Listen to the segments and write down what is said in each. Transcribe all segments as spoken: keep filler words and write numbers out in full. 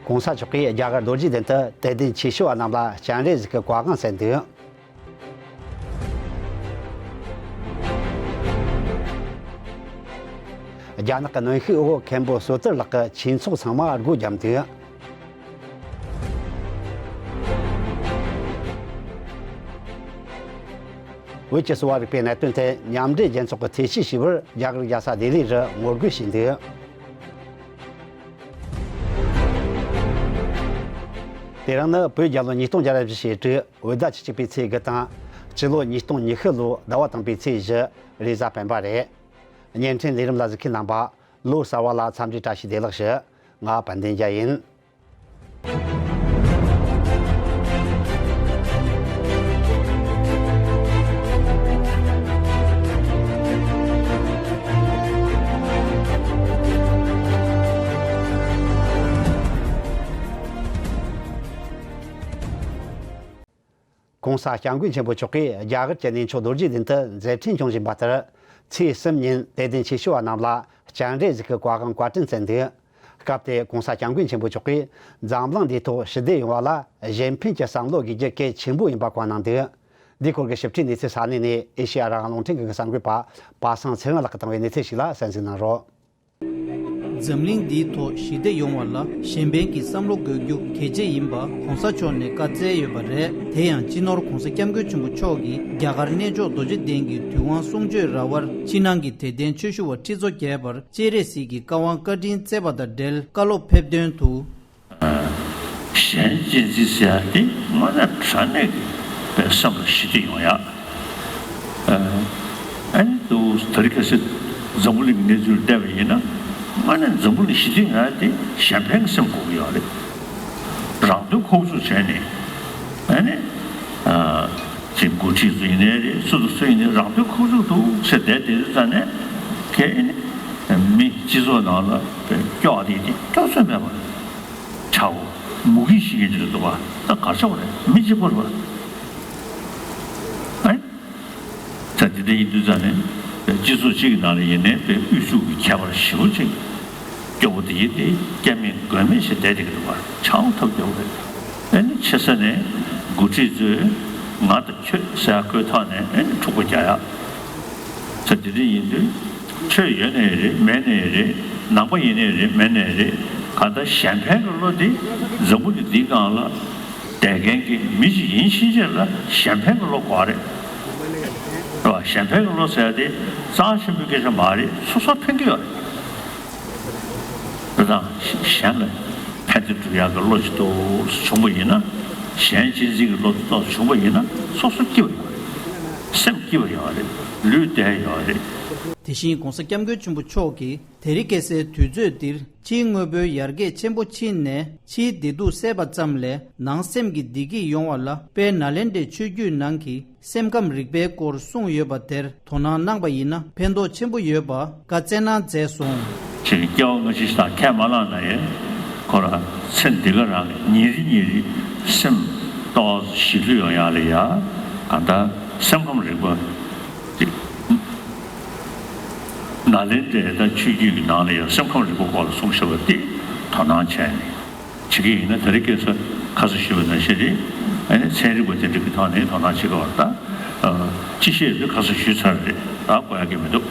༸གོང་ས་མཆོག་གིས་རྒྱ་གར་རྡོ་རྗེ་གདན་དུ་དད་ལྡན་ཆོས་ཞུ་བ་རྣམས་ལ་སྤྱན་རས་གཟིགས་ཀྱི་བཀའ་དབང་གསན་འདུག་རྒྱ་ནག་གི་གནོན་ཤུགས་འོག་མཁན་པོ་བསོད་དར་ལགས་ཀྱི་ཆོས་ཚོགས་ཚང་མ་སྒོ་བརྒྱབ་འདུག་བོད་ཀྱི་གསོ་བ་རིག་པའི་གནད་དོན་ཐད་མཉམ་འབྲེལ་རྒྱལ་ཚོགས་ཀྱི་ཐེ་བྱུས་ཞུ་བར་རྒྱ་གར་རྒྱལ་ས་ལྡི་ལི་རུ་ངོ་རྒོལ་བྱས་འདུག་དེ་རིང་ནི་བོད་རྒྱལ་ལོ་ཉིས་སྟོང་བརྒྱ་ར་བཞི་ཞེ་དྲུག་བོད་ཟླ་བཅུ་གཅིག་པའི་ཚེས་དགུ་དང་། སྤྱི་ལོ་ཉིས་སྟོང་ཉི་ཤུ་ལོའི་ཟླ་བ་དང་པོའི་ཚེས་བཞི། རེས་གཟའ་སྤེན་པ་རེད། བརྙན་འཕྲིན་ལས་རིམ་ལ་གཟིགས་མཁན་རྣམ་པ། ལོ་གསར་བ་ལ་འཚམས་འདྲི་བཀྲ་ཤིས་བདེ་ལེགས་ཞུ། ང་དཔལ་ལྡན་རྒྱལ་ཡིན། ༸གོང་ས་སྐྱབས་མགོན་ཆེན་པོ་མཆོག་གིས་རྒྱ་གར་གྱི་གནས་མཆོག་རྡོ་རྗེ་གདན་དུ་མཛད་འཕྲིན་སྐྱོང་བཞིན་པ་ལྟར། ཚེས་གསུམ་ཉིན་དད་ལྡན་ཆོས་ཞུ་བ་རྣམས་ལ་སྤྱན་རས་གཟིགས་ཀྱི་བཀའ་དབང་བཀའ་དྲིན་བསྩལ་འདུག་སྐབས་དེར་༸གོང་ས་སྐྱབས་མགོན་ཆེན་པོ་མཆོག་གིས་འཛམ་གླིང་འདིའི་ཐོག་ཞི་བདེ་ཡོང་བ་ལ་གཞན་ཕན་གྱི་བསམ་བློ་དགོས་རྒྱུ་གལ་ཆེན་པོ་ཡིན་པ་བཀའ་གནང་འདུག་འདིའི་སྐོར་གྱི་ཞིབ་ཕྲའི་གནས་ཚུལ་ས་གནས་ནས་ཨེ་ཤེ་ཡ་རང་དབང་རླུང་འཕྲིན་ཁང་གི་གསར་འགོད་པ་པ་སངས་ཚེ་རིང་ལགས་ཀྱིས་བཏང་བའི་གནས་ཚུལ་ཞིག་ལ་གསན་གཟིགས་གནང་རོགས། འཛམ་གླིང་འདིའི་ཐོག་ཞི་བདེ་ཡོང་བ་ལ་གཞན་ཕན་གྱི་བསམ་བློ་དགོས་རྒྱུ་གལ་ཆེ་ཡིན་པ་༸གོང་ས་མཆོག་ནས་བཀའ་སྩལ་ཡོད་པ་རེད། དེ་ཡང་སྤྱི་ནོར་༸གོང་ས་༸སྐྱབས་མགོན་ཆེན་པོ་མཆོག་གིས་རྒྱ་གར་གནས་མཆོག་རྡོ་རྗེ་གདན་གྱི་དུས་དབང་གསུང་ཆོས་ར་བར་ཕྱི་ནང་གི་དད་ལྡན་ཆོས་ཞུ་བ་ཁྲི་ཚོ་བརྒྱད་པར་སྤྱན་རས་གཟིགས་ཀྱི་བཀའ་དབང་བཀའ་དྲིན་བསྩལ་བ་དང་འབྲེལ་བཀའ་སློབ་ཕེབས་དོན་དུ། གཞན་གཅེས་འཛིན་ཟེར་ཡ་དེ་དངོས་གནས་དྲང་གནས་ཀྱི་བསམ་བློ་ཞི་བདེ་ཡོང་ཡ། ཨ་ནི་དུ་དེ་རིང་ཁ་སང་འཛམ་བུ་གླིང་གི་གནས་ཚུལ་བལྟས་པ་ཡིན་ན། དངོས་གནས་འཛམ་བུ་གླིང་ཞི་བདེ་ཡོང་ཡ་དེ་གཞན་ཕན་གྱི་སེམས་དགོས་ཀྱི་ཡོད་རེད། རང་དོན་ཁོག་བཅུག་བྱས་ནས། ཨ་ནི་ཅིག་འགོ་ཁྲིད་ཚོ་ཡིན་ནའི་རེད། སུ་དང་སུ་ཡིན་ནའི་རང་དོན་ཁོག་བཅུག་འདུག་ཟེར་བསྡད་དེ་རེད་ཙང་ནས། ཁྱེད་ཨ་ནི་མི་སྤྱི་ཚོགས་ནང་ལ་སྐྱོ་བ་དེ་དེ་སྐྱོ་ཚོད་མེད་པ་རེད། ཆའོ། མུ་གེ་ཞིག་གི་འདིར་འདུག་བ། ད་གར་ཆོག་རེད། མི་གཅིག་པོ་རེད་བ། ཨེ། ད་འདི་འདྲ་ཡིན་དུས་ཙང་ནས་སྤྱི་ཚོགས་གཅིག་གི་ནང་ལ་ཡིན་ནའི་དབུལ་ཕྱུག་གི་ཁྱད་པར་ཞེ་པོ་ཅིག་སྐྱོ་བོ་དེ་ཡིན་ཏེ། སྐྱ་མེད་མགོན་མེད་ཞིག་བསྡད་བསྡད་ཀྱི་འདུག་བ། ཆའོ་ཐབས་སྐྱོ་བོ་རེད། ཨེ་ནི་ཆེ་ས་ནས་འགོ་ཁྲིད་ཚོས་ང་དང་ཁྱོད་ཟེར་ཡ་བཀོད་ཐོག་ནས་ཨེ་ནི་འཁྲུག་པ་རྒྱག་ཡ། ད་དེ་འདྲ་ཡིན་དུས། ཆོས་ཡོད་ནའི་རེད། མེད་ནའི་རེད། ནང་པ་ཡིན་ནའི་རེད། མེད་ནའི་རེད། གང་ལྟར་གཞན་ཕན་གྱི་བློ་དེ་འཛམ་བུ་གླིང་འདིའི་སྒང་ལ་བསྡད་མཁན་གྱི་མི་ཞིག་ཡིན་ཕྱིན་ཆད་ལ་གཞན་ཕན་གྱི་བློ་དགོས་རེད། རེད་བ། གཞན་ཕན་གྱི་བློ་ཟེར་ཡ་དེ་རྩ་ཆེན་པོའི་སྐད་ཆ་མ་རེད། སོ་སོར་ཕན་གྱི་ཡོད་རེད། རེད་དང་། གཞན་ལ་ཕན་བདེ་སྒྲུབ་ཡག་གི་བློ་ཞིག་ཏོག་ཙམ་བྱུང་བ་ཡིན་ན། གཞན་གཅེས་འཛིན་གྱི་བློ་ཏོག་ཙམ་བྱུང་བ་ཡིན་ན། སོ་སོ་སྐྱིད་པ་ཡོང་བ་རེད། སེམས་སྐྱིད་པ་ཡོང་བ་རེད། ལུས་བདེ་ཡོང་བ་རེད། དེ་བཞིན་༸གོང་ས་༸སྐྱབས་མགོན་ཆེན་པོ་མཆོག་གིས་དེ་རིང་ཁ་སང་དུས་ཚོད་འདིར་ཕྱིའི་དངོས་པོའི་ཡར་རྒྱས་ཆེན་པོ་ཕྱིན་ནས་ཕྱིའི་བདེ་སྡུག་བསལ་བ་ཙམ་ལས་ནང་སེམས་ཀྱི་བདེ་སྐྱིད་ཡོང་བ་ལ་དཔལ་ནཱ་ལེནྡྲའི་ཆོས་བརྒྱུད་ནང་གི་སེམས་ཁམས་རིག་པའི་སྐོར་གསུངས་ཡོད་པ་དེར་དོ་སྣང་གནང་བ་ཡིན་ན་ཕན་ཐོགས་ཆེན་པོ་ཡོད་པ་བཀའ་སྩལ་གནང་མཛད་སོང་། ཅིག་སྐྱེ་བ་སྔ་ཕྱི་དང་ཁས་མ་བླངས་ན་ཡང་། ཁོ་རང་ཚེ་འདི་ག་རང་གི་ཉིན་རེ་ཉིན་རེ་སེམས་ཏོག་ཙམ་ཞི་ལྷོད་ཡོང་ཡག་ལ་ཡ། གང་ལྟར་སེམས་ཁམས་རིག་པ་ཅིག་ནཱ་ལེནྡྲའི་ད་ཆོས་བརྒྱུད་ཀྱི་ནང་ལ་ཡང་སེམས་ཁམས་རིག་པའི་སྐོར་ལ་གསུངས་བཞག་པ་དེ་དོ་སྣང་བྱས་ནས་བྱེད་ཀྱི་ཡིན་ན། དེ་རིང་ཁ་སང་ཁ་སང་ཞུས་པ་ནང་བཞིན་རེད། ཨ་ནི་ཚན་རིག་པ་དེ་འདྲ་གི་ཐོག་ནས་དོ་སྣང་བྱེད་དགོས་པ་རེད། ད་ཅི་བཤད་འདུག་ཁ་སང་ཞུས་ཚར་རེད། ད་གོ་ཡག་གི་མི་འདུག་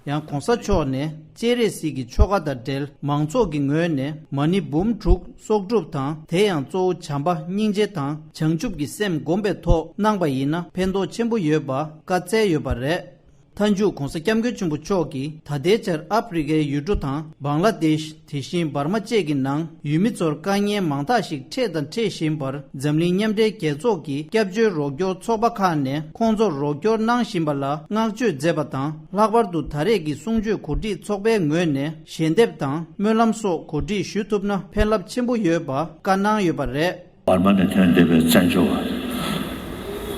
ཡང་༸གོང་ས་མཆོག་ནས་སྤྱན་རས་གཟིགས་ཀྱི་ཆོ་ག་དང་འབྲེལ་མང་ཚོགས་ཀྱི་ངོས་ནས་མ་ཎི་འབུམ་དྲུག་གསོག་སྒྲུབ་དང་། དེ་ཡང་གཙོ་བོ་བྱམས་པ་སྙིང་རྗེ་དང་བྱང་ཆུབ་ཀྱི་སེམས་བསྒོམ་པའི་ཐོག་གནང་པ་ཡིན་ན་ཕན་ཐོགས་ཆེན་པོ་ཡོད་པ་བཀའ་སྩལ་ཡོད་པ་རེད། མཐའ་མཇུག་༸གོང་ས་༸སྐྱབས་མགོན་ཆེན་པོ་མཆོག་གིས་ད་ལྟའི་ཆར་ཨ་ཕི་རི་ཀའི་ཡུལ་གྲུ་དང་། བང་ལ་དེཤ། དེ་བཞིན་འབར་མ་བཅས་ཀྱི་ནང་ཡུལ་མི་ཚོར་དཀའ་ངལ་མང་དག་ཞིག་འཕྲད་དང་འཕྲད་བཞིན་པར། འཛམ་གླིང་མཉམ་འབྲེལ་རྒྱལ་ཚོགས་ཀྱི་སྐྱབས་བཅོལ་རོགས་སྐྱོར་ཚོགས་པ་ཁག་ནས་ཁོང་ཚོར་རོགས་སྐྱོར་གནང་བཞིན་པ་ལ་བསྔགས་བརྗོད་མཛད་པ་དང་། ལྷག་པར་དུ་ད་རེས་ཀྱི་གསུང་ཆོས་གོ་སྒྲིག་ཚོགས་པའི་ངོས་ནས་ཞལ་འདེབས་དང་སྨོན་ལམ་སོགས་གོ་སྒྲིག་ཞུ་ཐུབ་ན་ཕན་རླབས་ཆེན་པོ་ཡོད་པ་བཀའ་གནང་ཡོད་པ་རེད། འབར་མ་ནས་ཐོན་བསྡད་པའི་བཙན་བྱོལ་བ།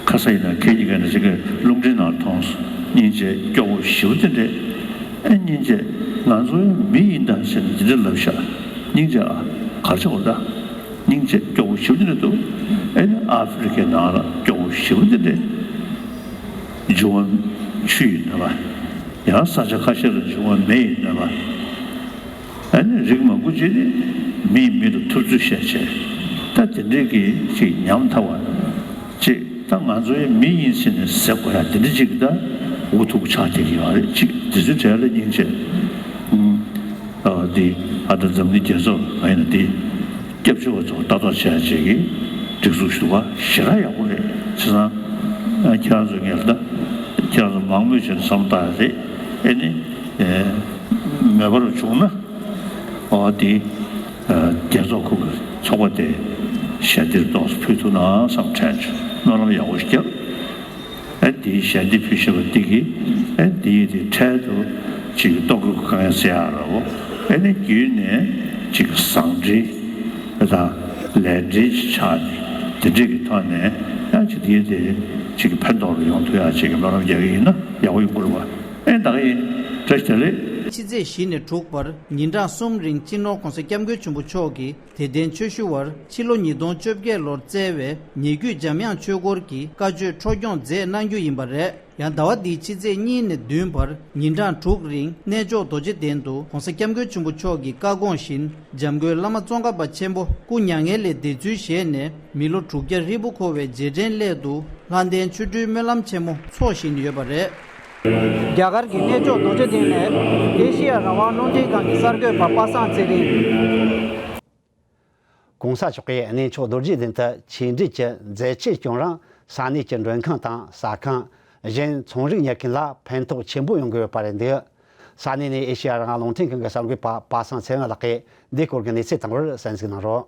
ཁ་སང་ཡིན་ན་ཁྱེད་གཉིས་ཀ་ནི་ཅིག་གི་རླུང་འཕྲིན་ནང་མཐོང་སོང་། སྙིང་རྗེ་སྐྱོ་བོ་ཞེ་པོ་དེ་འདྲས། ཨེ་སྙིང་རྗེ། ང་ཚོ་མི་ཡིན་ད་ཟེར་ནས་འདི་འདྲ་ལབ་ཤག་སྙིང་རྗེ་ཨ། གར་ཆོག་ད། སྙིང་རྗེ་སྐྱོ་བོ་ཞེ་པོ་དེ་འདྲ་འདུག་ཨེ་ནི་ཨ་ཧྥེ་རི་ཁའི་ནང་ལ་སྐྱོ་བོ་ཞེ་པོ་དེ་འདྲས། འབྱུང་བ་ཆུ་ཡིན་ན་བ། ཡང་ས་ཆ་ཁ་ཤས་ལ་འབྱུང་བ་མེ་ཡིན་ན་བ། ཨ་ནི་རིགས་མང་པོ་ཅིག་ནི་མིས་མི་ལ་ཐུབ་ཚོད་བཤད་བྱས། ད་དེ་འདྲའི་གི་ཅིག་ཉམ་ཐག་པ་ཅིག་ད་ང་ཚོ་ཡང་མི་ཡིན་ཟེར་ནས་ཟེར་དགོས་ཡ་དེ་འདྲ་ཅིག་ད་འུ་ཐུག་ཆགས་བསྡད་ཀྱི་ཡོད་རེད། ཅིག་དེ་ཚོའི་གྲས་ལ་སྙིང་རྗེ། ཨ་འདི་ཨ་ད་འཛམ་གླིང་རྒྱལ་ཚོགས་མ་ཡིན་ན་འདི་སྐྱབས་བཅོལ་བ་ཚོ་ལྟ་རྟོག་བྱེད་ཡ་ཅིག་གི་སྒྲིག་འཛུགས་ཞུ་བ་ཞེ་དྲག་ཡག་པོ་རེད། བྱས་ཙང་ཁྱེད་རང་ཚོ་ངས་ད་ཁྱེད་རང་ཚོ་མང་མོས་བྱས་ནས་བསམ་བཏང་ཡ་རེད། ཨེ་ནི་མེད་པར་བྱུང་ན། ཨོ་དེ་རྒྱལ་ཚོགས་ཁུལ་གྱི་ཚོགས་པ་དེ་ཞལ་འདེབས་ཏོག་ཙམ་ཕུལ་ཐུབ་ན་བསམ་དྲན་བྱུང་། སྨོན་ལམ་ཡག་པོ་ཞིག་བརྒྱབ། ཨ་དེའི་ཞལ་འདེབས་ཕུལ་ཤེས་པ་དེ་གིས་ཨ་དེའི་དེ་འཕྲལ་དུ་ཅིག་ལྟོ་གོས་གང་ཡང་ཟེར་ཡག་ར་བོ། ཨ་ནི་བརྒྱུད་ནས་ཅིག་བཟང་འབྲེལ་དང་ལས་འབྲེལ་ཅིག་ཆགས་ནས་དེ་འདྲས་ཀྱི་ཐོག་ནས་ཡང་ཅིག་དེའི་དེ་ཅིག་ཕན་ཐོགས་ལ་ཡོང་ཐུབ་ཡག་ཅིག་གི་སྨོན་ལམ་རྒྱག་གི་ཡིན་ན་ཡག་པོ་ཡོང་གི་རེད་བ། ཨེ་ད་ག་ཡིན། བཀྲ་ཤིས་བདེ་ལེགས། ཕྱི་ཚེས་བཞི་ནས་དྲུག་བར་ཉིན་གྲངས་གསུམ་རིང་སྤྱི་ནོར་༸གོང་ས་༸སྐྱབས་མགོན་ཆེན་པོ་མཆོག་གིས་དད་ལྡན་ཆོས་ཞུ་བར་ཕྱི་ལོ་ཉིས་སྟོང་བཅོ་བརྒྱད་ལོར་བསྩལ་བའི་ཉེ་བརྒྱུད་འཇམ་དབྱངས་ཆོས་སྐོར་གྱི་བཀའ་ཆོས་འཕྲོ་སྐྱོང་མཛད་གནང་རྒྱུ་ཡིན་པ་རེད། ཡང་ཟླ་བ་འདིའི་ཕྱི་ཚེས་གཉིས་ནས་བདུན་བར་ཉིན་གྲངས་དྲུག་རིང་གནས་མཆོག་རྡོ་རྗེ་གདན་དུ་༸གོང་ས་༸སྐྱབས་མགོན་ཆེན་པོ་མཆོག་གི་བཀའ་དགོངས་བཞིན་འཇམ་མགོན་བླ་མ་ཙོང་ཁ་པ་ཆེན་པོ་སྐུ་མྱ་ངན་ལས་འདས་ཚུལ་བཞེས་ནས་མི་ལོ་དྲུག་བརྒྱ་ཧྲིལ་པོ་འཁོར་བའི་རྗེས་དྲན་སླད་དུ་ལྷ་ལྡན་ཆོ་འཕྲུལ་སྨོན་ལམ་ཆེན་མོ་འཚོགས་བཞིན་ཡོད་པ་རེད། རྒྱ་གར་གྱི་གནས་མཆོག་རྡོ་རྗེ་གདན་ནས་ཨེ་ཤེ་ཡ་རང་དབང་རླུང་འཕྲིན་ཁང་གི་གསར་འགོད་པ་པ་སངས་ཚེ་རིང་། ༸གོང་ས་མཆོག་གིས་གནས་མཆོག་རྡོ་རྗེ་གདན་དུ་ཆེད་འགྲེལ་གྱི་མཛད་རྗེས་སྐྱོང་རིང་ས་གནས་ཀྱི་མགྲོན་ཁང་དང་ཟ་ཁང་གཞན་ཚོང་རིགས་གཉེར་མཁན་ལ་ཕན་ཐོགས་ཆེན་པོ་ཡོང་གི་ཡོད་པ་རེད་འདུག་ས་གནས་ནས་ཨེ་ཤེ་ཡ་རང་དབང་རླུང་འཕྲིན་ཁང་གི་གསར་འགོད་པ་པ་སངས་ཚེ་རིང་ལགས་ཀྱིས་འདིའི་སྐོར་གྱི་གནས་ཚུལ་དང་པོར་གསན་གཟིགས་གནང་རོགས།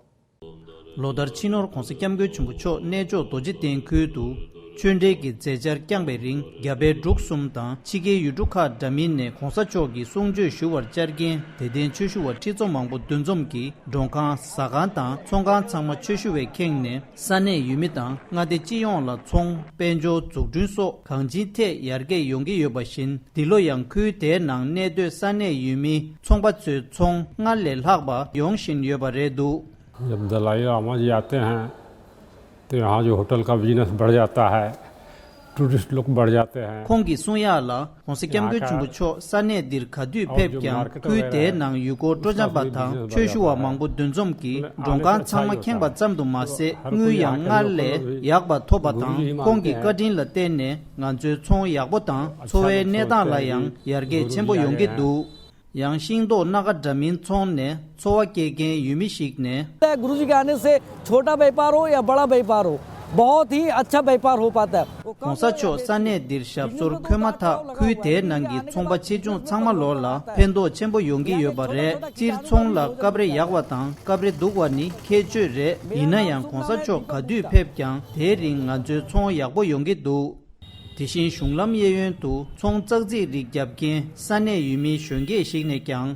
ལོ་ལྟར་སྤྱི་ནོར་༸གོང་ས་༸སྐྱབས་མགོན་ཆེན་པོ་མཆོག་གནས་མཆོག་རྡོ་རྗེ་གདན་ཁུལ་དུ་ཆོས་འབྲེལ་གྱི་མཛད་འཆར་བསྐྱངས་པའི་རིང་རྒྱ་བལ་འབྲུག་གསུམ་དང་ཕྱི་རྒྱལ་ཡུལ་གྲུ་ཁག་འདྲ་མིན་ནས་༸གོང་ས་མཆོག་གི་གསུང་ཆོས་ཞུ་བར་བཅར་མཁན་དད་ལྡན་ཆོས་ཞུ་བ་ཁྲི་ཚོ་མང་པོ་འདུ་འཛོམས་ཀྱིས་མགྲོན་ཁང་ཟ་ཁང་དང་ཚོང་ཁང་ཚང་མ་ཆོས་ཞུ་བས་ཁེངས་ནས་ས་གནས་ཡུལ་མི་དང་མངའ་སྡེ་སྤྱི་ཡོངས་ལ་ཚོང་དཔལ་འབྱོར་འཛུགས་སྐྲུན་སོགས་གང་ཅིའི་ཐད་ཡར་རྒྱས་ཡོང་གི་ཡོད་པ་བཞིན་འདི་ལོ་ཡང་ཁུལ་དེའི་ནང་གནས་སྡོད་ས་གནས་ཡུལ་མིའི་ཚོང་པ་ཚོའི་ཚོང་སྔར་ལས་ལྷག་པ་ཡོང་བཞིན་ཡོད་པ་རེད་འདུག जब दलाई लामा जी आते हैं, तो यहाँ जो होटल का बिजनेस बढ़ जाता है, टूरिस्ट लोग बढ़ जाते हैं। ཁོང་གིས་གསུང་ཡག་ལ། ༸གོང་ས་༸སྐྱབས་མགོན་ཆེན་པོ་མཆོག་ས་གནས་འདིར་ག་དུས་ཕེབས་ཀྱང་ཁུལ་དེའི་ནང་ཡུལ་སྐོར་སྤྲོ་འཆམ་པ་དང་ཆོས་ཞུ་བ་མང་པོ་འདུ་འཛོམས་ཀྱིས་མགྲོན་ཁང་ཚང་མ་ཁེངས་པ་ཙམ་དུ་མ་ཟད་དངུལ་ཡང་སྔར་ལས་ཡག་པ་ཐོབ་པ་དང་ཁོང་གི་བཀའ་དྲིན་ལ་བརྟེན་ནས་ང་ཚོའི་ཚོང་ཡག་པོ་དང་འཚོ་བའི་གནས་སྟངས་ལ་ཡང་ཡར་རྒྱས་ཆེན་པོ་ཡོང་གི་འདུག་ཡང་ཤིང་ཏོག་སྣ་ཁ་འདྲ་མིན་ཚོང་ནས་འཚོ་བ་སྐྱེལ་མཁན་ཡུལ་མི་ཞིག་ནས། गुरु जी के आने से छोटा व्यापार हो या बड़ा व्यापार हो, बहुत ही अच्छा व्यापार हो पाता है। ༸གོང་ས་མཆོག་ས་གནས་འདིར་ཞབས་སོར་འཁོད་མ་ཐག་ཁུལ་དེའི་ནང་གི་ཚོང་པ་ཆེ་ཆུང་ཚང་མ་ལོག་ལ་ཕན་ཐོགས་ཆེན་པོ་ཡོང་གི་ཡོད་པ་རེད། སྤྱིར་ཚོང་ལ་སྐབས་རེ་ཡག་པ་དང་སྐབས་རེ་སྡུག་པ་ནི་ཁྱད་ཆོས་རེད། ཡིན་ན་ཡང་༸གོང་ས་མཆོག་ག་དུས་ཕེབས་ཀྱང་དེའི་རིང་ང་ཚོའི་ཚོང་ཡག་པོ་ཡོང་གི་འདུག་དེ་བཞིན་གཞུང་ལམ་གཡས་གཡོན་དུ་ཚོང་ཙག་ཙིག་རིགས་བརྒྱབ་མཁན་ས་གནས་ཡུལ་མི་གཞོན་སྐྱེས་ཤིག་ནས་ཀྱང་།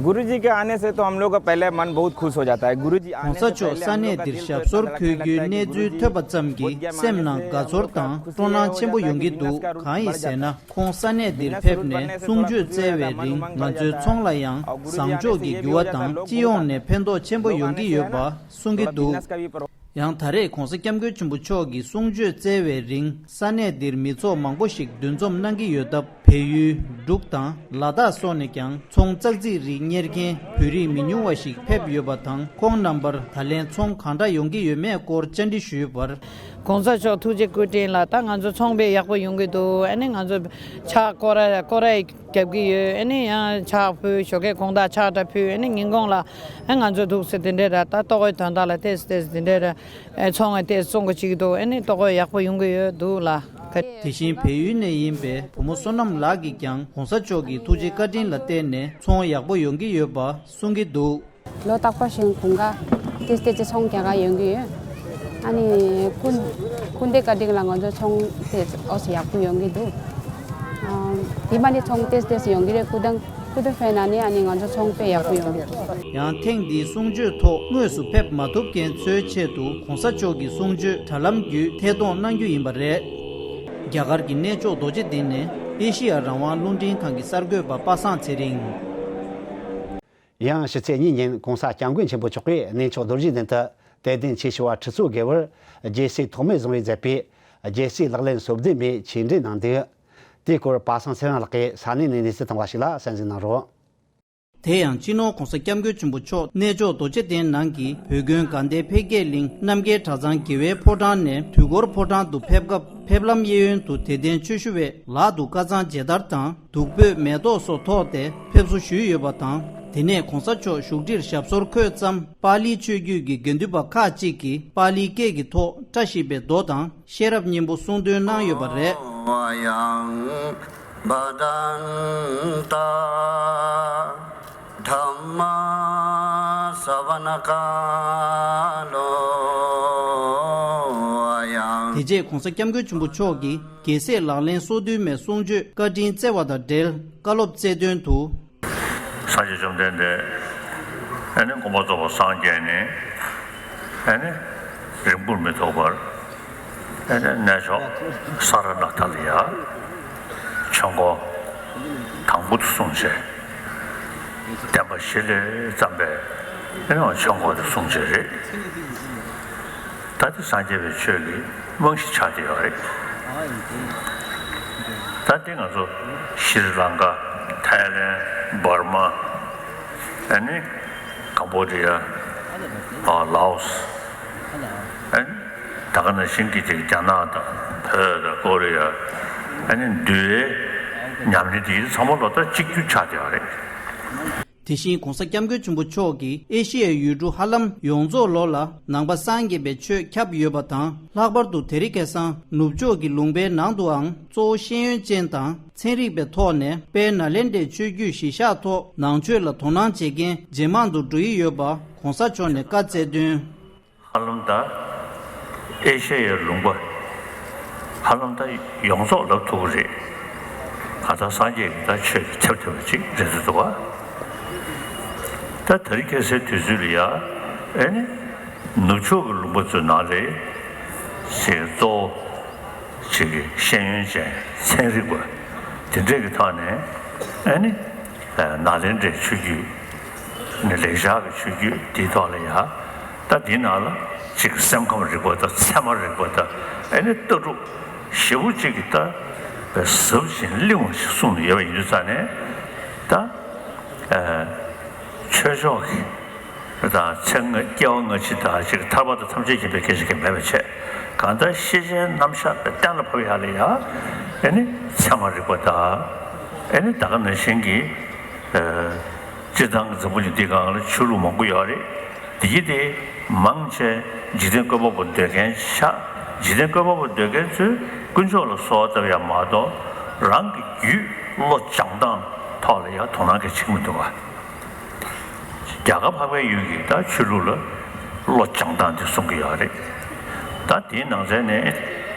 गुरुजी के आने से तो हम लोग का पहले मन बहुत खुश हो जाता है। गुरुजी༸གོང་ས་མཆོག་ས་གནས་འདིར་ཞབས་སོར་འཁོད་རྒྱུའི་གནས་ཚུལ་ཐོས་པ་ཙམ་གྱིས་སེམས་ནང་དགའ་ཚོར་དང་སྤྲོ་སྣང་ཆེན་པོ་ཡོང་གི་འདུག་གང་ཡིན་ཟེར་ན་ཁོང་ས་གནས་འདིར་ཕེབས་ནས་གསུང་ཆོས་སྩལ་བའི་རིང་ང་ཚོའི་ཚོང་ལ་ཡང་བཟང་ཕྱོགས་ཀྱི་འགྱུར་བ་དང་སྤྱི་ཡོངས་ནས་ཕན་ཐོགས་ཆེན་པོ་ཡོང་གི་ཡོད་པ་གསུང་གི་འདུག་ཡང་ད་རེས་༸གོང་ས་༸སྐྱབས་མགོན་ཆེན་པོ་མཆོག་གིས་གསུང་ཆོས་སྩལ་བའི་རིང་ས་གནས་འདིར་མི་ཚོགས་མང་པོ་ཞིག་འདུ་འཛོམས་གནང་གི་ཡོད་སྟབས་བལ་ཡུལ་འབྲུག་དང་ལ་དྭགས་སོགས་ནས་ཀྱང་ཚོང་ཙག་ཙིག་རིགས་གཉེར་མཁན་བོད་རིགས་མི་ཉུང་བ་ཞིག་ཕེབས་ཡོད་པ་དང་ཁོང་རྣམ་པར་ད་ལན་ཚོང་གང་འདྲ་ཡོང་གི་ཡོད་མེད་སྐོར་བཅར་འདྲི་ཞུས་པར། གོང་ས་མཆོག་ཐུགས་རྗེ་སྐུ་དྲིན་ལ་ད་ང་ཚོ་ཚོང་པའི་ཡག་པོ་ཡོང་གི་འདུག་ཨ་ནི་ང་ཚོ་ཕྱག་སྐོར་ར་སྐོར་ར་རྒྱབ་ཀྱི་ཡོད། ཨ་ནི་ཡང་ཕྱག་ཕུལ་ཞོགས་ཀས་དགོང་དག་ཕྱག་འདྲ་ཕུལ། ཨ་ནི་ཉིན་གུང་ལ་ཨ་ང་ཚོ་འདུག་སེ་དེ་འདྲས་ར་ད་ལྟོ་གོས་དོན་དག་ལ་ཏེས་ཏེས་དེ་འདྲས་ར་ཨེ་ཚོང་ངས་ཏེས་བཙོང་གི་ཅིག་འདུག་ཨ་ནི་ལྟོ་གོས་ཡག་པོ་ཡོང་གི་ཡོད་འདུག་ལ། དེ་བཞིན་བལ་ཡུལ་ནས་ཡིན་པའི་བུ་མོ་བསོད་ནམས་ལགས་ཀྱིས་ཀྱང་གོང་ས་མཆོག་གི་ཐུགས་རྗེ་བཀའ་དྲིན་ལ་བརྟེན་ནས་ཚོང་ཡག་པོ་ཡོང་གི་ཡོད་པ་གསུང་གི་འདུག་ལོ་རྟག་པར་བཞིན་དགུན་ཁ་ཏེས་ཏེས་ཅི་ཚོང་རྒྱག་ག་ཡོང་གི་ཡོད། ཨ་ནི་སྐུ་སྐུ་ཟླའི་བཀའ་དྲིན་ལ་ང་ཚོ་ཚོང་ཏེས་ཨོ་སི་ཡག་པོ་ཡོང་གི་འདུག་ཨ་དེ་མ་ནི་ཚོང་ཏེས་ཏེས་ཡོང་གི་རེད། སྐུ་དང་སྐུ་ཟླ་ཧྥེ་ན་ནི་ཨ་ནི་ང་ཚོ་ཚོང་དཔེ་ཡག་པོ་ཡོང་གི་འདུག་ཡང་ཐེངས་འདིའི་གསུང་ཆོས་ཐོག་དངོས་སུ་ཕེབས་མ་ཐུབ་མཁན་ཚོའི་ཆེད་དུ་གོང་ས་མཆོག་གི་གསུང་ཆོས་དྲ་ལམ་བརྒྱུད་ཐད་གཏོང་གནང་རྒྱུ་ཡིན་པ་རེད། རྒྱ་གར་གྱི་གནས་མཆོག་རྡོ་རྗེ་གདན་ནས་ཨེ་ཤི་ཡ་རང་དབང་རླུང་འཕྲིན་ཁང་གི་གསར་འགོད་པ་པ་སངས་ཚེ་རིང་། ཡང་ཕྱི་ཚེས་གཉིས་ཉིན་གོང་ས་སྐྱབས་མགོན་ཆེན་པོ་མཆོག་གིས་གནས་མཆོག་རྡོ་རྗེ་གདན་དུ་དད་ལྡན་ཆོས་ཞུ་བ་ཁྲི་ཚོ་བརྒལ་བར་རྒྱལ་སྲས་ཐོགས་མེད་བཟང་པོས་མཛད་པའི་རྒྱལ་སྲས་ལག་ལེན་སོ་བདུན་པའི་ཆོས་འབྲེལ་གནང་འདུག་དེའི་སྐོར་པ་སངས་ཚེ་རིང་ལགས་ཀྱིས་ས་གནས་ནས་གནས་ཚུལ་བཏང་བ་ཞིག་ལ་གསན་གཟིགས་གནང་རོགས། དེ་ཡང་སྤྱི་ནོར་༧གོང་ས་༧སྐྱབས་མགོན་ཆེན་པོ་མཆོག་གནས་མཆོག་རྡོ་རྗེ་གདན་ནང་གི་བོད་དགོན་དགའ་ལྡན་འཕེལ་རྒྱས་གླིང་རྣམ་རྒྱལ་གྲྭ་ཚང་དགེ་བའི་ཕོ་བྲང་ནས་དུས་འཁོར་ཕོ་བྲང་དུ་ཕེབས་སྐབས། ཕེབས་ལམ་གཡས་གཡོན་དུ་དད་ལྡན་ཆོས་ཞུ་བས་ལག་ཏུ་དཀར་གཙང་མཇལ་དར་དང་བདུག་སྤོས་མེ་ཏོག་སོགས་ཐོགས་ཏེ་ཕེབས་བསུ་ཞུས་ཡོད་པ་དང་། དེ་ནས་༧གོང་ས་མཆོག་བཞུགས་ཁྲིར་ཞབས་སོར་འཁོད་ཙམ། པཱ་ལིའི་ཆོས་བརྒྱུད་ཀྱི་དགེ་འདུན་པ་ཁག་ཅིག་གིས་པཱ་ལིའི་སྐད་ཀྱི་ཐོག་བཀྲ་ཤིས་པའི་མདོ་དང་ཤེས་རབ་སྙིང་པོ་གསུང་འདོན་གནང་ཡོད་པ་རེད། ཡང་བ་དན་ཏ། དྷརྨ་ས་བ་ན་ཀ་ལོ། ཡང་། དེ་རྗེས་༧གོང་ས་༧སྐྱབས་མགོན་ཆེན་པོ་མཆོག་གིས་རྒྱལ་སྲས་ལག་ལེན་སོ་བདུན་མའི་གསུང་ཆོས་བཀའ་དྲིན་སྩལ་བ་དང་འབྲེལ་བཀའ་སློབ་སྩལ་དོན་དུ། སངས་རྒྱས་བཅོམ་ལྡན་འདས་ཨེ་ནི་མངོན་པར་རྫོགས་པར་སངས་རྒྱས་ནས་ཨེ་ནི་རིང་པོར་མི་ཐོགས་པར། ཨེ་ནི་གནས་མཆོག་ས་ར་ནཱ་ཐ་ལ་ཡ་ཆོས་འཁོར་དང་པོ་དེ་གསུངས་བྱས། བསྟན་པ་གཞི་ལས་བརྩམས་པའི་ཨེ་ནི་ཆོས་འཁོར་དེ་གསུངས་བྱས་རེད། ད་དེ་སངས་རྒྱས་པའི་ཆོས་ཀྱི་རྨང་གཞི་ཆགས་ཀྱི་ཡོད་རེད། ད་དེ་ང་ཚོ་ཤྲི་ལང་ཀ། ཐའི་ལེན། འབར་མ། ཨེ་ནི་ཀམ་བོ་ཌི་ཡ། ཨ་ལའོ་སི། ཨེ་ནི་ད་ག་ནང་བཞིན་གྱི་ཅིག་རྒྱ་ནག་དང་བོད་དང་ཀོ་རི་ཡ། ཨེ་ནི་འདུལ་བའི་ཉམས་ལེན་དེ་ཚང་མ་ལོ་ལྟར་གཅིག་གྱུར་ཆགས་བསྡད་པ་རེད། དེ་བཞིན་༧གོང་ས་༧སྐྱབས་མགོན་ཆེན་པོ་མཆོག་གིས་ཨེ་ཤི་ཡའི་ཡུལ་གྲུ་ཧ་ལམ་ཡོངས་རྫོགས་ལོ་ལ་ནང་པ་སངས་རྒྱས་པའི་ཆོས་ཁྱབ་ཡོད་པ་དང་། ལྷག་པར་དུ་དེ་རིང་ཁ་སང་ནུབ་ཕྱོགས་ཀྱི་ལུང་པའི་ནང་དུའང་གཙོ་བོ་ཤེས་ཡོན་ཅན་དང་། ཚན་རིག་པའི་ཐོག་ནས་དཔལ་ནཱ་ལེནྡྲའི་ཆོས་བརྒྱུད་གཞིར་བཞག་ཐོག་ནང་ཆོས་ལ་དོ་སྣང་བྱེད་མཁན་ཇེ་མང་དུ་འགྲོ་ཡི་ཡོད་པ་༧གོང་ས་མཆོག་ནས་བཀའ་སྩལ་དོན། ཧ་ལམ་ད་ཨེ་ཤེ་ཡའི་ལུང་པ་ཧ་ལམ་ད་ཡོངས་རྫོགས་ལབ་ཐུབ་ཀྱི་རེད། གང་ལྟར་སངས་རྒྱས་ཀྱི་ད་ཆོས་ཀྱི་ཁྱབ་ཐུབ་པ་ཅིག་རེད་འདུག་བ། ད་དེ་རིང་ཁ་སང་དུས་ཚོད་ལ་ཡ་ཨེ་ནི་ནུབ་ཕྱོགས་ཀྱི་ལུང་པ་ཚོའི་ནང་ལ་ཞེས་གཙོ་བོ། ཅིག་གི་ཤེས་ཡོན་ཅན་ཚན་རིག་པ་དེ་འདྲས་ཀྱི་ཐོག་ནས་ཨ་ནི་ནཱ་ལེནྡྲའི་ཆོས་བརྒྱུད་ནི་ལེགས་སྦྱར་གྱི་ཆོས་བརྒྱུད་དེའི་ཐོག་ལ་ཡ་ད་འདི་ནང་ལ་ཅིག་སེམས་ཁམས་རིག་པ་དང་ཚད་མ་རིག་པ་དང་ཨ་ནི་ལྟ་གྲུབ་ཞེ་པོ་ཅིག་གི་ད་ཟབ་ཅིང་བརླིང་བ་ཞིག་གསུངས་ནས་ཡོད་པ་ཡིན་དུས་ཙང་ནས་ད་ཆོས་ཕྱོགས་ཀྱི། དང་ཚེ་སྔ་སྐྱེ་བ་སྔ་ཕྱི་དང་ཅིག་ཐར་པ་དང་ཐམས་ཅད་མཁྱེན་པའི་སྐད་ཆ་གང་མེད་པ་བྱས། གང་ལྟར་ཤེས་བྱའི་རྣམ་གཞག་གི་གཏན་ལ་ཕབ་ཡག་ལ་ཡ། ཨེ་ནི་ཚད་མ་རིག་པ་དང་། ཨེ་ནི་ད་ག་ནང་བཞིན་གྱི། ཨ། སྤྱིར་བཏང་གི་འཛམ་བུ་གླིང་འདིའི་སྒང་ལ་ཆོས་ལུགས་མང་པོ་ཡོད་རེད། དེ་གྱིས་དེ་མང་ཆེ་འཇིག་རྟེན་བཀོད་པ་པོ་འདོད་མཁན་ཆགས། འཇིག་རྟེན་བཀོད་པ་པོ་འདོད་མཁན་ཚོས་དཀོན་མཆོག་ལ་གསོལ་བ་བཏབ་ཡག་མ་གཏོགས་རང་གི་རྒྱུད་བློ་སྦྱང་སྟངས་ཐོག་ལ་ཡ་དོ་སྣང་གང་ཡང་བྱེད་ཀྱི་མི་འདུག་ག་རྒྱལ་ཁབ་འཕགས་པའི་ཡུལ་གྱི་ད་ཆོས་ལུགས་ལ་བློ་སྦྱང་སྟངས་དེ་གསུང་གི་ཡོད་རེད། ད་དེའི་ནང་ཚན་ནས་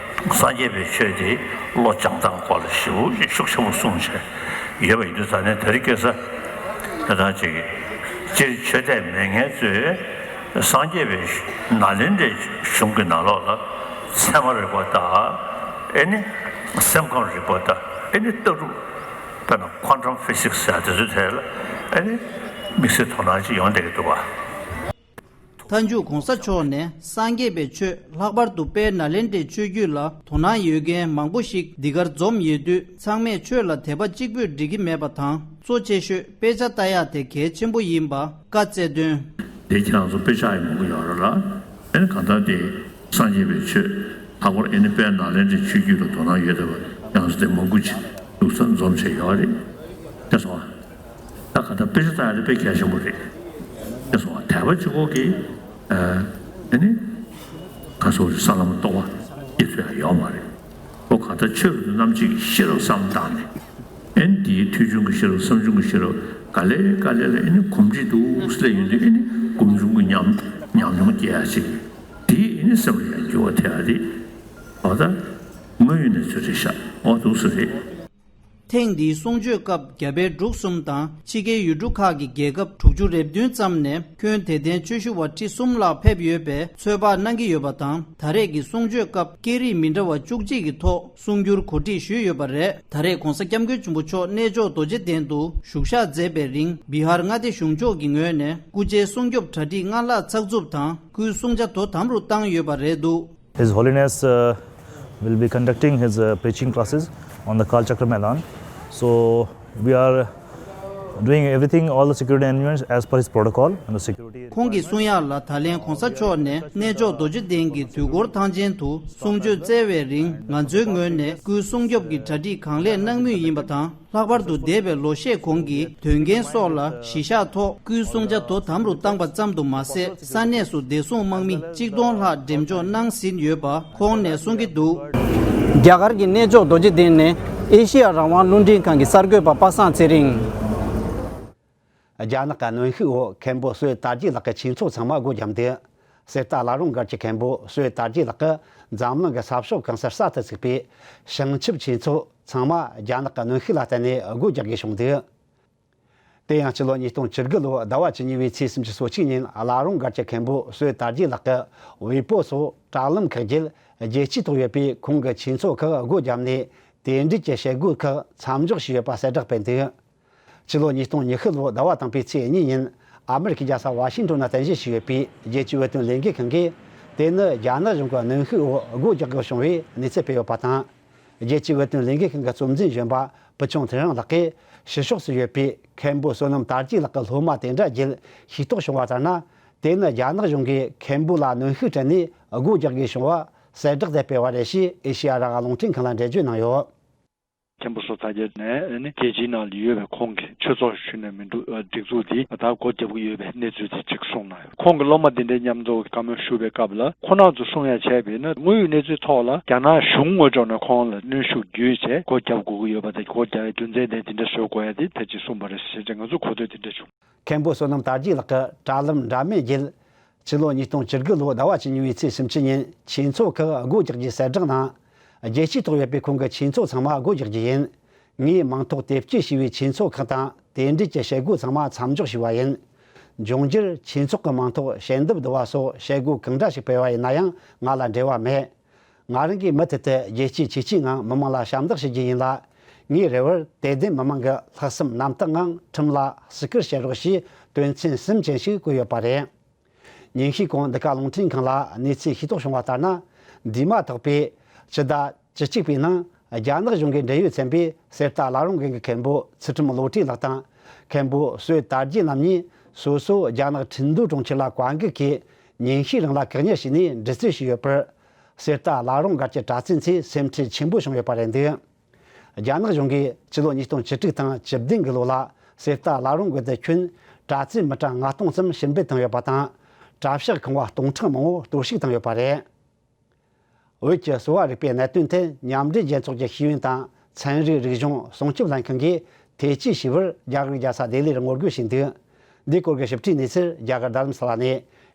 སངས་རྒྱས་པའི་ཆོས་དེ་བློ་སྦྱང་སྟངས་སྐོར་ལ་ཞེ་པོ་ཤུགས་ཆེན་པོ་གསུངས་བྱས་ཡོད་པ་ཡིན་དུས་ཙང་ནས་དེ་རིང་ཁ་སང་ད་ལྟ་ཅིག་སྤྱིར་ཆོས་དད་མེད་མཁན་ཚོས་སངས་རྒྱས་པའི་ནཱ་ལེནྡྲའི་གཞུང་གི་ནང་ལོགས་ལ་ཚད་མ་རིག་པ་དང་ཨེ་ནི་སེམས་ཁམས་རིག་པ་དང་ཨེ་ནི་ལྟ་གྲུབ། དཔེར་ན་ཁོན་ཊམ་ཕི་སིག་སི་ཟེར་དེ་ཚོའི་ཐད་ལ་ཨ་ནི་དམིགས་བསལ་དོ་སྣང་ཅིག་ཡོང་བསྡད་ཀྱི་འདུག་བ། མཐའ་མཇུག་༧གོང་ས་མཆོག་ནས་སངས་རྒྱས་པའི་ཆོས་ལྷག་པར་དུ་དཔལ་ནཱ་ལེནྡྲའི་ཆོས་བརྒྱུད་ལ་དོ་སྣང་ཡོད་མཁན་མང་པོ་ཞིག་འདི་གར་འཛོམས་ཡོད་དུས་ཚང་མས་ཆོས་ལ་དད་པ་གཅིག་པུས་འགྲིག་གི་མེད་པ་དང་གཙོ་ཆེ་ཤོས་དཔེ་ཆ་ལྟ་ཡག་དེ་གལ་ཆེན་པོ་ཡིན་པ་བཀའ་སྩལ་དོན། དེ་ཁྱེད་རང་ཚོ་དཔེ་ཆ་ཡང་མང་པོ་ཡོད་རེད་ལ། ཨ་ནི་གང་ལྟར་དེ། སངས་རྒྱས་པའི་ཆོས་ལྷག་པར་ཨེ་ནི་དཔལ་ནཱ་ལེནྡྲའི་ཆོས་བརྒྱུད་ལ་དོ་སྣང་ཡོད་བསྡད་པ་ཡང་སྲིད་དེ་མང་པོ་ཅིག་འདུག་ས་འཛོམས་བྱས་ཡོད་རེད། དེ་སོང་ད་ག་ད་དཔེ་ཆ་ལྟ་ཡ་དེ་དཔེ་གལ་ཆེན་པོ་རེད། དེ་སོང་དད་པ་གཅིག་པོ་གིས་ཨེ་ནི་ག་སོགས་རེད་ས་ལམ་རྟོགས་པ་སྐྱེ་ཐུབ་ཡ་ཡོད་མ་རེད། ཨོ་ག་ད་ཆོས་རུ་རྣམ་འབྱེད་ཀྱི་ཤེས་རབ་བསམ་བཏང་ནས་ཨེ་ནི་དེའི་ཐོས་བྱུང་གི་ཤེས་རབ་བསམ་བྱུང་གི་ཤེས་རབ་ག་ལེ་ག་ལེ་ལ་ཨེ་ནི་གོམས་འདྲིས་འདུག་སླེབས་ཡོང་དུས་ཨེ་ནི་གོམས་བྱུང་གི་ཉམས་ཉམས་མྱོང་སྐྱེ་ཡ་ཅིག་དེ་ཡིན་ནི་སེམས་ལ་ཡང་འགྱུར་བ་ཐེབས་ཡ་རེད། འོ་ད་དངོས་ཡོད་གནས་ཚུལ་རེད་ཤག་འོ་འདུག་སེ་རེད། ཐེངས་འདིའི་གསུང་ཆོས་སྐབས་རྒྱ་བལ་འབྲུག་གསུམ་དང་ཕྱི་རྒྱལ་ཡུལ་གྲུ་ཁག་གི་རྒྱལ་ཁབ་དྲུག་ཅུ་རེ་བདུན་ཙམ་ནས་ཁྱོན་དད་ལྡན་ཆོས་ཞུ་བ་ཁྲི་གསུམ་ལྷག་ཕེབས་ཡོད་པའི་ཚོད་དཔག་གནང་གི་ཡོད་པ་དང་། ད་རེས་ཀྱི་གསུང་ཆོས་སྐབས་སྐད་རིགས་མི་འདྲ་བ་བཅུ་གཅིག་གི་ཐོག་གསུང་སྒྱུར་གོ་སྒྲིག་ཞུས་ཡོད་པ་རེད། ད་རེས་གོང་ས་སྐྱབས་མགོན་ཆེན་པོ་མཆོག་གནས་མཆོག་རྡོ་རྗེ་གདན་དུ་བཞུགས་ཞག་མཛད་པའི་རིང་། བི་ཧར་མངའ་སྡེ་གཞུང་ཕྱོགས་ཀྱི་ངོས་ནས་སྐུ་ཕྱྭའི་སྲུང་སྐྱོབ་གྲ་སྒྲིག་སྔར་ལྷག་ཚགས་ཚུད་དང་། སྐུའི་གསུང་ཆ་དོ་དམ་རུ་བཏང་ཡོད་པ་རེད་འདུག His Holiness, uh, will be conducting his, uh, preaching classes on the Kal Chakra Maidan. So we are Doing everything, all the security arrangements as per his protocol and the security. ཁོང་གིས་གསུང་ཡག་ལ། ད་ལན་གོང་ས་མཆོག་ནས་གནས་མཆོག་རྡོ་རྗེ་གདན་གྱི་དུས་འཁོར་ཐང་ཆེན་དུ་གསུང་ཆོས་སྩལ་བའི་རིང་། ང་ཚོའི་ངོས་ནས་སྐུའི་སྲུང་སྐྱོབ་ཀྱི་གྲ་སྒྲིག་གང་ལེགས་གནང་མུས་ཡིན་པ་དང་། ལྷག་པར་དུ་འདས་པའི་ལོ་ཤས་གོང་གི་དོན་རྐྱེན་སོགས་ལ་གཞི་བཞག་ཐོག་སྐུའི་གསུང་ཆ་དོ་དམ་རུ་བཏང་པ་ཙམ་དུ་མ་ཟད། ས་གནས་སུ་བདེ་སྲུང་དམག་མི་གཅིག་སྟོང་ལྷག་འགྲེམས་འཇོག་གནང་ཟིན་ཡོད་པ་ཁོང་ནས་གསུང་གི་འདུག། རྒྱ་གར་གྱི་གནས་མཆོག་རྡོ་རྗེ་གདན་ནས་ཨེ་ཤེ་ཡ་རང་དབང་རླུང་འཕྲིན་ཁང་གི་གསར་འགོད་པ་པ་སངས་ཚེ་རིང་། རྒྱ་ནག་གི་གནོན་ཤུགས་འོག་མཁན་པོ་བསོད་དར་རྒྱས་ལགས་ཀྱི་ཆོས་ཚོགས་ཚང་མ་སྒོ་བརྒྱབ་འདུག། གསེར་རྟ་བླ་རུང་སྒར་གྱི་མཁན་པོ་བསོད་དར་རྒྱས་ལགས་ཀྱིས་འཛམ་གླིང་གི་ས་ཕྱོགས་གང་སར་གསར་དུ་བཙུགས་པའི་བྱང་ཆུབ་ཆོས་ཚོགས་ཚང་མ་རྒྱ་ནག་གི་གནོན་ཤུགས་ལ་བརྟེན་ནས་སྒོ་རྒྱག་དགོས་བྱུང་འདུག། དེ་ཡང་ཕྱི་ལོ་ཉིས་སྟོང་བཅུ་དགུ་ལོའི་ཟླ་བ་བཅུ་གཉིས་པའི་ཚེས་སུམ་ཅུ་སོ་གཅིག་ཉིན། བླ་རུང་སྒར་གྱི་མཁན་པོ་བསོད་དར་རྒྱས་ལགས་ཀྱིས་ཝེ་པོ་སོགས་དྲ་ལམ་ཁག་བརྒྱུད་རྒྱལ་སྤྱིའི་ཐོག་ཡོད་པའི་ཁོང་གི་ཆོས་ཚོགས་ཁག་སྒོ་བརྒྱབ་ནས། དེ་འབྲེལ་གྱི་བྱེད་སྒོ་ཁག་མཚམས་འཇོག་བྱས་ཡོད་པ་གསལ་བསྒྲགས་སྤེལ་འདུག། ཕྱི་ལོ་ཉིས་སྟོང་ཉི་ཤུ་ལོའི་ཟླ་བ་དང་པོའི་ཚེས་གཉིས་ཉིན། ཨ་མེ་རི་ཁའི་རྒྱལ་ས་ཝ་ཤིང་ཏོན་ན་རྟེན་གཞི་བྱས་ཡོད་པའི་རྒྱལ་སྤྱིའི་བོད་དོན་ལས་འགུལ་ཁང་གིས། དེ་ནི་རྒྱ་ནག་གཞུང་གི་གནོན་ཤུགས་འོག་སྒོ་རྒྱག་དགོས་བྱུང་བའི་གནས་ཚུལ་སྤེལ་ཡོད་པ་དང་། རྒྱལ་སྤྱིའི་བོད་དོན་ལས་འགུལ་ཁང་གི་གཙོ་འཛིན་གཞོན་པ་ཕུལ་བྱུང་ཐུན་རིང་ལགས་ཀྱིས། ཕྱི་ཕྱོགས་སུ་ཡོད་པའི་མཁན་པོ་བསོད་ནམས་དར་རྒྱས་ལགས་ཀྱི་སློབ་མ་དེ་འདྲ་བརྒྱུད་ཤེས་རྟོགས་བྱུང་བ་ལྟར་ན། དེ་ནི་རྒྱ་ནག་གཞུང་གིས་མཁན་པོ་ལ་གནོན་ཤུགས་བསྐྲུན་ནས་སྒོ་རྒྱག་དགོས་བྱུང་བ་གསལ་བསྒྲགས་དེ་སྤེལ་བ་རེད་ཞེས་ཨེ་ཤེ་ཡ་རང་དབང་རླུང་འཕྲིན་ཁང་ལ་འགྲེལ་བརྗོད་གནང་ཡོད། མཁན་པོ་བསོད་དར་རྒྱས་ནས་ནི་རྒྱལ་སྤྱིའི་ནང་ལ་ཡོད་པའི་ཁོང་གི་ཆོས་ཚོགས་ཤིག་ནས་མི་འདུག། སྒྲིག་འཛུགས་དེ་ད་སྒོ་བརྒྱབ་ཀྱི་ཡོད་པའི་གནས་ཚུལ་དེ་གཅིག་གསུངས་གནང་ཡོད། ཁོང་གི་སློབ་མ་འདི་འདྲའི་མཉམ་དུ་བཀའ་མོལ་ཞུ་བའི་སྐབས་ལ། ཁོང་རྣམ་ཚོ་གསུང་ཡ་བྱས་པས་ན། དངོས་ཡོད་གནས་ཚུལ་ཐོག་ལ་རྒྱ་ནག་གཞུང་ངོས་ཕྱོགས་ནས་ཁོང་ལ་གནོན་ཤུགས་བརྒྱུད་བྱས་སྒོ་བརྒྱབ་དགོས་ཀྱི་ཡོད་པ་དང་། སྒོ་བརྒྱབ་པའི་རྒྱུ་མཚན་དེ་འདི་འདྲ་བཟོ་དགོས་ཡ་དེ་ཕལ་ཆེར་གསུངས་པ་རེད་ཟེར་བྱས་ང་ཚོ་གོ་ཐོས་དེ་འདྲ་བྱུང་། མཁན་པོ་བསོད་ནམས་དར་རྒྱས་ལགས་ཀྱིས་དྲ་ལམ་འདྲ་མིན་བརྒྱུད། ཕྱི་ལོ་ཉིས་སྟོང་བཅུ་དགུ་ལོའི་ཟླ་བ་བཅུ་གཉིས་པའི་ཚེས་སུམ་ཅུ་ཉིན་ཆོས་ཚོགས་ཁག་སྒོ་རྒྱག་རྒྱུའི་གསལ་བསྒྲགས་ནང་། རྒྱལ་སྤྱིའི་ཐོག་ཡོད་པའི་ཁོང་གི་ཆོས་ཚོགས་ཚང་མ་སྒོ་རྒྱག་རྒྱུ་ཡིན། ངས་མིང་ཐོ་དེབ་སྐྱེལ་བྱས་པའི་ཆོས་ཚོགས་ཁག་དང་དེ་འབྲེལ་གྱི་བྱེད་སྒོ་ཚང་མ་མཚམས་འཇོག་བྱས་པ་ཡིན། འབྱུང་འགྱུར་ཆོས་ཚོགས་ཀྱི་མིང་ཐོ་ཞལ་འདེབས་བསྡུ་བ་སོགས་བྱེད་སྒོ་གང་འདྲ་ཞིག་སྤེལ་བ་ཡིན་ན་ཡང་ང་ལ་འབྲེལ་བ་མེད། ང་རང་གིས་མུ་མཐུད་དུ་རྒྱལ་སྤྱིའི་ཆོས་བརྒྱུད་ངང་མི་མང་ལ་ཞབས་འདེགས་ཞུ་རྒྱུ་ཡིན་ལ། ངའི་རེ་བར་དད་ལྡན་མི་མང་གི་ལྷག་བསམ་རྣམ་དག་ངང་ཁྲིམས་ལ་བརྩི་བཀུར་བྱེད་རོགས་ཞེས་དོན་ཚན་གསུམ་ཅན་ཞིག་བཀོད་ཡོད་པ་རེད། ཉིན་ཤས་གོང་འདི་ག་རླུང་འཕྲིན་ཁང་ལ་གནས་ཚུལ་ཤེས་རྟོགས་བྱུང་བ་ལྟར་ན། འདས་མ་ཐག་པའི་ཕྱི་ཟླ་བཅུ་གཅིག་པའི་ནང་རྒྱ་ནག་གཞུང་གི་འབྲེལ་ཡོད་ཚན་པས་གསེར་རྟ་བླ་རུང་དགོན་གྱི་མཁན་པོ་ཚུལ་ཁྲིམས་བློ་གྲོས་ལགས་དང་། མཁན་པོ་བསོད་དར་རྒྱས་རྣམ་གཉིས་སོ་སོ་རྒྱ་ནག་ཁྲིན་ཏུའུ་གྲོང་ཁྱེར་ལ་བཀའ་འགུག་གིས་ཉིན་ཤས་རིང་ལ་བཀག་ཉར་བྱས་ནས་འདྲི་རྩད་བྱས་ཡོད་པར། གསེར་རྟ་བླ་རུང་སྒར་གྱི་གྲྭ་བཙུན་ཚོས་སེམས་ཁྲལ་ཆེན་པོ་བྱུང་ཡོད་པ་རེད་འདུག། རྒྱ་ནག་གཞུང་གིས་ཕྱི་ལོ་ཉིས་སྟོང་བཅུ་དྲུག་དང་བཅུ་བདུན་གྱི་ལོ་ལ་གསེར་རྟ་བླ་རུང་དགོན་དུ་ཁྱོན་གྲྭ་བཙུན་མི་གྲངས་ལྔ་སྟོང་ཙམ་ཕྱིར་འབུད་བཏང་ཡོད་པ་དང་། གྲྭ་ཤག་ཁང་བ་སྟོང་ཕྲག་མང་བོ་གཏོར་བཤིག་བཏང་ཡོད་པ་རེད། བོད་ཀྱི་གསོ་བ་རིག་པའི་གནད་དོན་ཐད་མཉམ་འབྲེལ་རྒྱལ་ཚོགས་ཀྱི་ཤེས་ཡོན་དང་ཚན་རིག་རིག་གཞུང་སྲུང་སྐྱོབ་ལྷན་ཁང་གིས་ཐེ་ཇུས་ཞུས་པར་རྒྱ་གར་རྒྱལ་ས་ལྡི་ལིར་ངོ་རྒོལ་བྱས་འདུག། འདིའི་སྐོར་གྱི་ཞིབ་ཕྲའི་གནས་ཚུལ་རྒྱ་གར་རྡ་རམ་ས་ལ་ནས་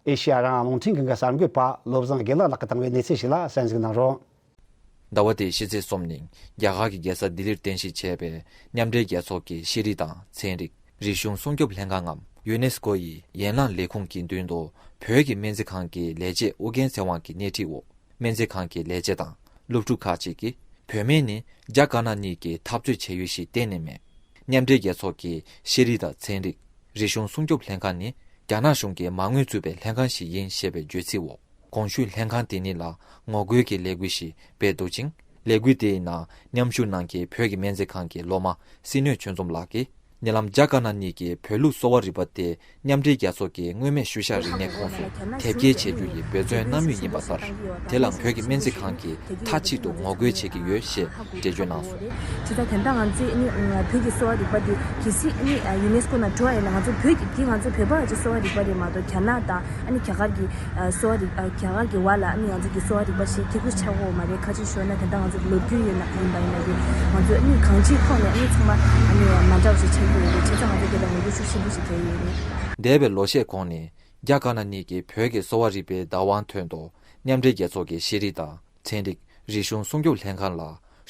ཨེ་ཤེ་ཡ་རང་དབང་རླུང་འཕྲིན་ཁང་གི་གསར་འགོད་པ་བློ་བཟང་དགེ་ལགས་ལགས་ཀྱིས་བཏང་བའི་གནས་ཚུལ་ཞིག་ལ་གསན་གཟིགས་གནང་རོགས། ཟླ་བ་འདིའི་ཕྱི་ཚེས་གསུམ་ཉིན་རྒྱ་གར་གྱི་རྒྱལ་ས་ལྡི་ལིར་རྟེན་གཞི་བྱས་པའི་མཉམ་འབྲེལ་རྒྱལ་ཚོགས་ཀྱི་ཤེས་རིག་དང་ཚན་རིག་རིག་གཞུང་སྲུང་སྐྱོབ་ལྷན་ཁང་ངམ་ཡུ་ནེ་སི་ཀོ་ཡི་ཡན་ལག་ལས་ཁུངས་ཀྱི་མདུན་དུ་བོད་ཀྱི་སྨན་རྩིས་ཁང་གི་ལས་བྱེད་ཨོ་རྒྱན་ཚེ་དབང་གིས་སྣེ་ཁྲིད་འོག་སྨན་རྩིས་ཁང་གི་ལས་བྱེད་དང་སློབ་ཕྲུག་ཁག་ཅིག་གིས་བོད་སྨན་ནི་རྒྱ་དཀར་ནག་གཉིས་ཀྱི་འཐབ་རྩོད་བྱེད་ཡུལ་ཞིག་གཏན་ནས་མེད། མཉམ་འབྲེལ་རྒྱལ་ཚོགས་ཀྱི་ཤེས་རིག་དང་ཚན་རིག་རིག་གཞུང་སྲུང་སྐྱོབ་ལྷན་ཁང་ནི་རྒྱ་ནག་གཞུང་གིས་མ་དངུལ་བཙུགས་པའི་ལྷན་ཁང་ཞིག་ཡིན་ཞེས་པའི་བརྗོད་ཚིག་འོག་གོང་ཞུས་ལྷན་ཁང་དེ་གཉིས་ལ་ངོ་རྒོལ་གྱི་ལས་འགུལ་ཞིག་སྤེལ་འདུག་ཅིང་། ལས་འགུལ་དེའི་ནང་མཉམ་ཞུགས་གནང་མཁན་བོད་ཀྱི་སྨན་རྩིས་ཁང་གི་སློབ་མ་སྲིད་ནོར་ཆོས་འཛོམས་ལགས་ཀྱིས། ཉེ་ལམ་རྒྱ་དཀར་ནག་གཉིས་ཀྱིས་བོད་ལུགས་གསོ་བ་རིག་པ་དེ་མཉམ་འབྲེལ་རྒྱལ་ཚོགས་ཀྱི་མངོན་མེད་ཤུལ་བཞག་རིག་གནས་ཁོངས་སུ་དེབ་སྐྱེལ་བྱེད་རྒྱུ་ཡི་འབད་བརྩོན་གནང་མུས་ཡིན་པ་ལྟར། དེ་ལ་བོད་ཀྱི་སྨན་རྩིས་ཁང་གིས་མཐའ་གཅིག་ཏུ་ངོ་རྒོལ་བྱེད་ཀྱི་ཡོད་ཞེས་འགྲེལ་བརྗོད་གནང་སོང་། བྱས་ཙང་དེ་འདྲ་ང་ཚོས་ནི་བོད་ཀྱི་གསོ་བ་རིག་པ་འདི་གལ་སྲིད་ནི་ཡུ་ནེ་སི་ཀོ་ནང་འགྲོ་བ་ཡིན་ན། ང་ཚོ་བོད་ཀྱི་འདི་ང་ཚོ་བོད་པ་ཅིག་གསོ་བ་རིག་པ་རེད་མ་གཏོགས་རྒྱ་ནག་དང་ཨ་ནི་རྒྱ་གར་གྱི་གསོ་བ་རིག་རྒྱ་གར་གྱི་བར་ལ་ཨ་ནི་ང་ཚོ་གི་གསོ་བ་རིག་པ་ཞིག་ཐེ་གུ་ཆགས་ཀྱི་ཡོད་མ་རེད། ཁ་ཅིག་ཞུས་ན་དེ་འདྲ་ང་ཚོ་ལོ་རྒྱུས་ཡོད་ན་ཡིན་པ་ཡིན་ན་ཡིན། ང་ཚོ་ཨ་ནི་གང་ཅིའི་ཐོག་ནས་ཨ་ནི་ཚང་མ་ཨ་ནི་མ་འདྲ་བ་ཞིག་ཆགས་ཀྱི་ཡོད་རེད། བྱས་ཙང་ང་ཚོ་དེ་ལ་ངོ་རྒོལ་ཤུགས་ཆེན་པོ་ཞིག་བྱས་ཡོད་རེད། འདས་པའི་ལོ་ཤས་གོང་ནས་རྒྱ་དཀར་ནག་གཉིས་ཀྱིས་བོད་ཀྱི་གསོ་བ་རིག་པའི་བདག་དབང་དོན་དུ་མཉམ་འབྲེལ་རྒྱལ་ཚོགས་ཀྱི་ཤེས་རིག་དང་ཚན་རིག་རིག་གཞུང་སྲུང་སྐྱོབ་ལྷན་ཁང་ལ་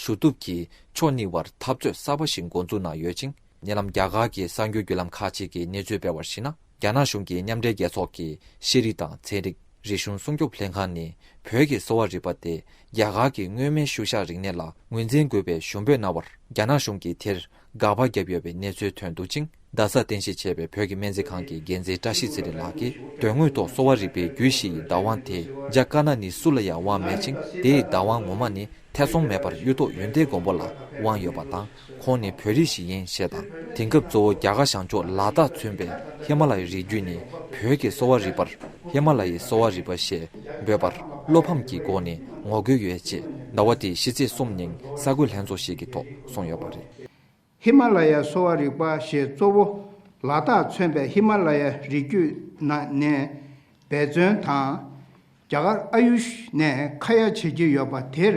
ཞུ་གཏུག་གིས་ཕྱོགས་གཉིས་བར་འཐབ་རྩོད་གསར་པ་ཞིག་འགོ་འཛུགས་གནང་ཡོད་ཅིང་། ཉེ་ལམ་རྒྱ་གར་གྱི་གསར་འགྱུར་བརྒྱུད་ལམ་ཁག་ཅིག་གིས་གནས་ཚུལ་སྤེལ་བར་གཞིགས་ན། རྒྱ་ནག་གཞུང་གིས་མཉམ་འབྲེལ་རྒྱལ་ཚོགས་ཀྱི་ཤེས་རིག་དང་ཚན་རིག་རིག་གཞུང་སྲུང་སྐྱོབ་ལྷན་ཁང་ནི་བོད་ཀྱི་གསོ་བ་རིག་པ་དེ་རྒྱ་གར་གྱི་མངོན་མེད་ཤུལ་བཞག་རིག་གནས་ལ་ངོས་འཛིན་དགོས་པའི་ཞུ་འབོད་གནང་བར། རྒྱ་ནག་གཞུང་གིས་དེར་དགག་པ་བརྒྱབ་ཡོད་པའི་གནས་ཚུལ་ཐོན་འདུག་ཅིང་། རྡ་སར་རྟེན་གཞི་བྱས་པའི་བོད་ཀྱི་སྨན་རྩིས་ཁང་གི་འགན་འཛིན་བཀྲ་ཤིས་ཚེ་རིང་ལགས་ཀྱིས། དོན་དངོས་ཐོག་གསོ་བ་རིག་པའི་རྒྱུད་བཞི་ཡི་བདག་དབང་དེ་རྒྱ་དཀར་ནག་ནི་སུ་ལ་ཡང་དབང་མེད་ཅིང་། དེའི་བདག་དབང་ངོ་མ་ནི་ ཐེ་ཚོམ་མེད་པར་གཡུ་ཐོག་ཡོན་ཏན་མགོན་པོ་ལ་དབང་ཡོད་པ་དང་། ཁོང་ནི་བོད་རིགས་ཤིག་ཡིན་ཞེས་དང་། དེང་སྐབས་གཙོ་བོ་རྒྱ་གར་བྱང་ཕྱོགས་ལ་དྭགས་མཚོན་པའི་ཧི་མ་ལ་ཡའི་རི་རྒྱུད་ནི་བོད་ཀྱི་གསོ་བ་རིག་པར་ཧི་མ་ལ་ཡའི་གསོ་བ་རིག་པ་ཞེས་འབོད་པར་བློ་ཕམ་གྱི་སྒོ་ནས་ངོ་རྒོལ་ཡོད་ཅེས་ཟླ་བ་འདིའི་ཕྱི་ཚེས་གསུམ་ཉིན་གསར་འགོད་ལྷན་ཚོགས་ཤིག་གི་ཐོག་གསུངས་ཡོད་པ་རེད། ཧི་མ་ལ་ཡའི་གསོ་བ་རིག་པ་ཞེས་གཙོ་བོ་ལ་དྭགས་མཚོན་པའི་ཧི་མ་ལ་ཡའི་རི་རྒྱུད་ནང་ནས་འབད་བརྩོན་དང་། རྒྱ་གར་ཨ་ཡུཤ་ནས་ཁ་ཡ་བྱེད་ཀྱི་ཡོད་པ་དེར་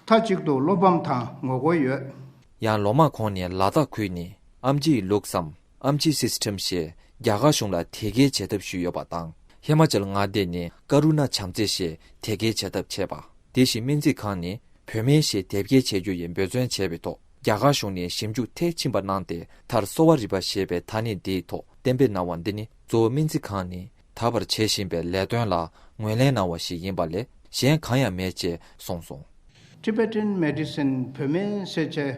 མཐའ་གཅིག་ཏུ་བློ་ཕམ་དང་ངོ་རྒོལ་ཡོད། ཡང་ལོ་མང་གོང་ནས་ལ་དྭགས་ཁུལ་ནི་ཨམ་ཆིའི་ལུགས་སམ་ཨམ་ཆི་སིས་ཊམ་ཞེས་རྒྱ་གར་གཞུང་ལ་དད་གུས་བྱེད་ཐབས་ཞུས་ཡོད་པ་དང་། ཧི་མ་ཅལ་མངའ་སྡེ་ནི་ཀ་རུ་ན་བྱམས་བརྩེ་ཞེས་དད་གུས་བྱེད་ཐབས་བྱས་པ། དེ་བཞིན་སྨན་རྩིས་ཁང་ནི་བོད་སྨན་ཞེས་དེབ་སྐྱེལ་བྱེད་རྒྱུ་ཡི་འབད་བརྩོན་བྱས་པའི་ཐོག་རྒྱ་གར་གཞུང་ནས་ཞིབ་འཇུག་མཐིལ་ཕྱིན་པ་གནང་སྟེ། མཐར་གསོ་བ་རིག་པ་ཞེས་པའི་ཐ་སྙད་འདིའི་ཐོག་གཏན་འབེབས་གནང་བ་འདི་ནི་གཙོ་བོ་སྨན་རྩིས་ཁང་ནས་ད་བར་བྱེད་བཞིན་པའི་ལས་དོན་ལ་ངོས་ལེན་གནང་བ་ཞིག་ཡིན་པ་ལས་གཞན་གང་ཡང་མེད་ཅེས་གསུངས་སོང་། Tibetan Medicine བོད་སྨན་ཟེར་བྱས་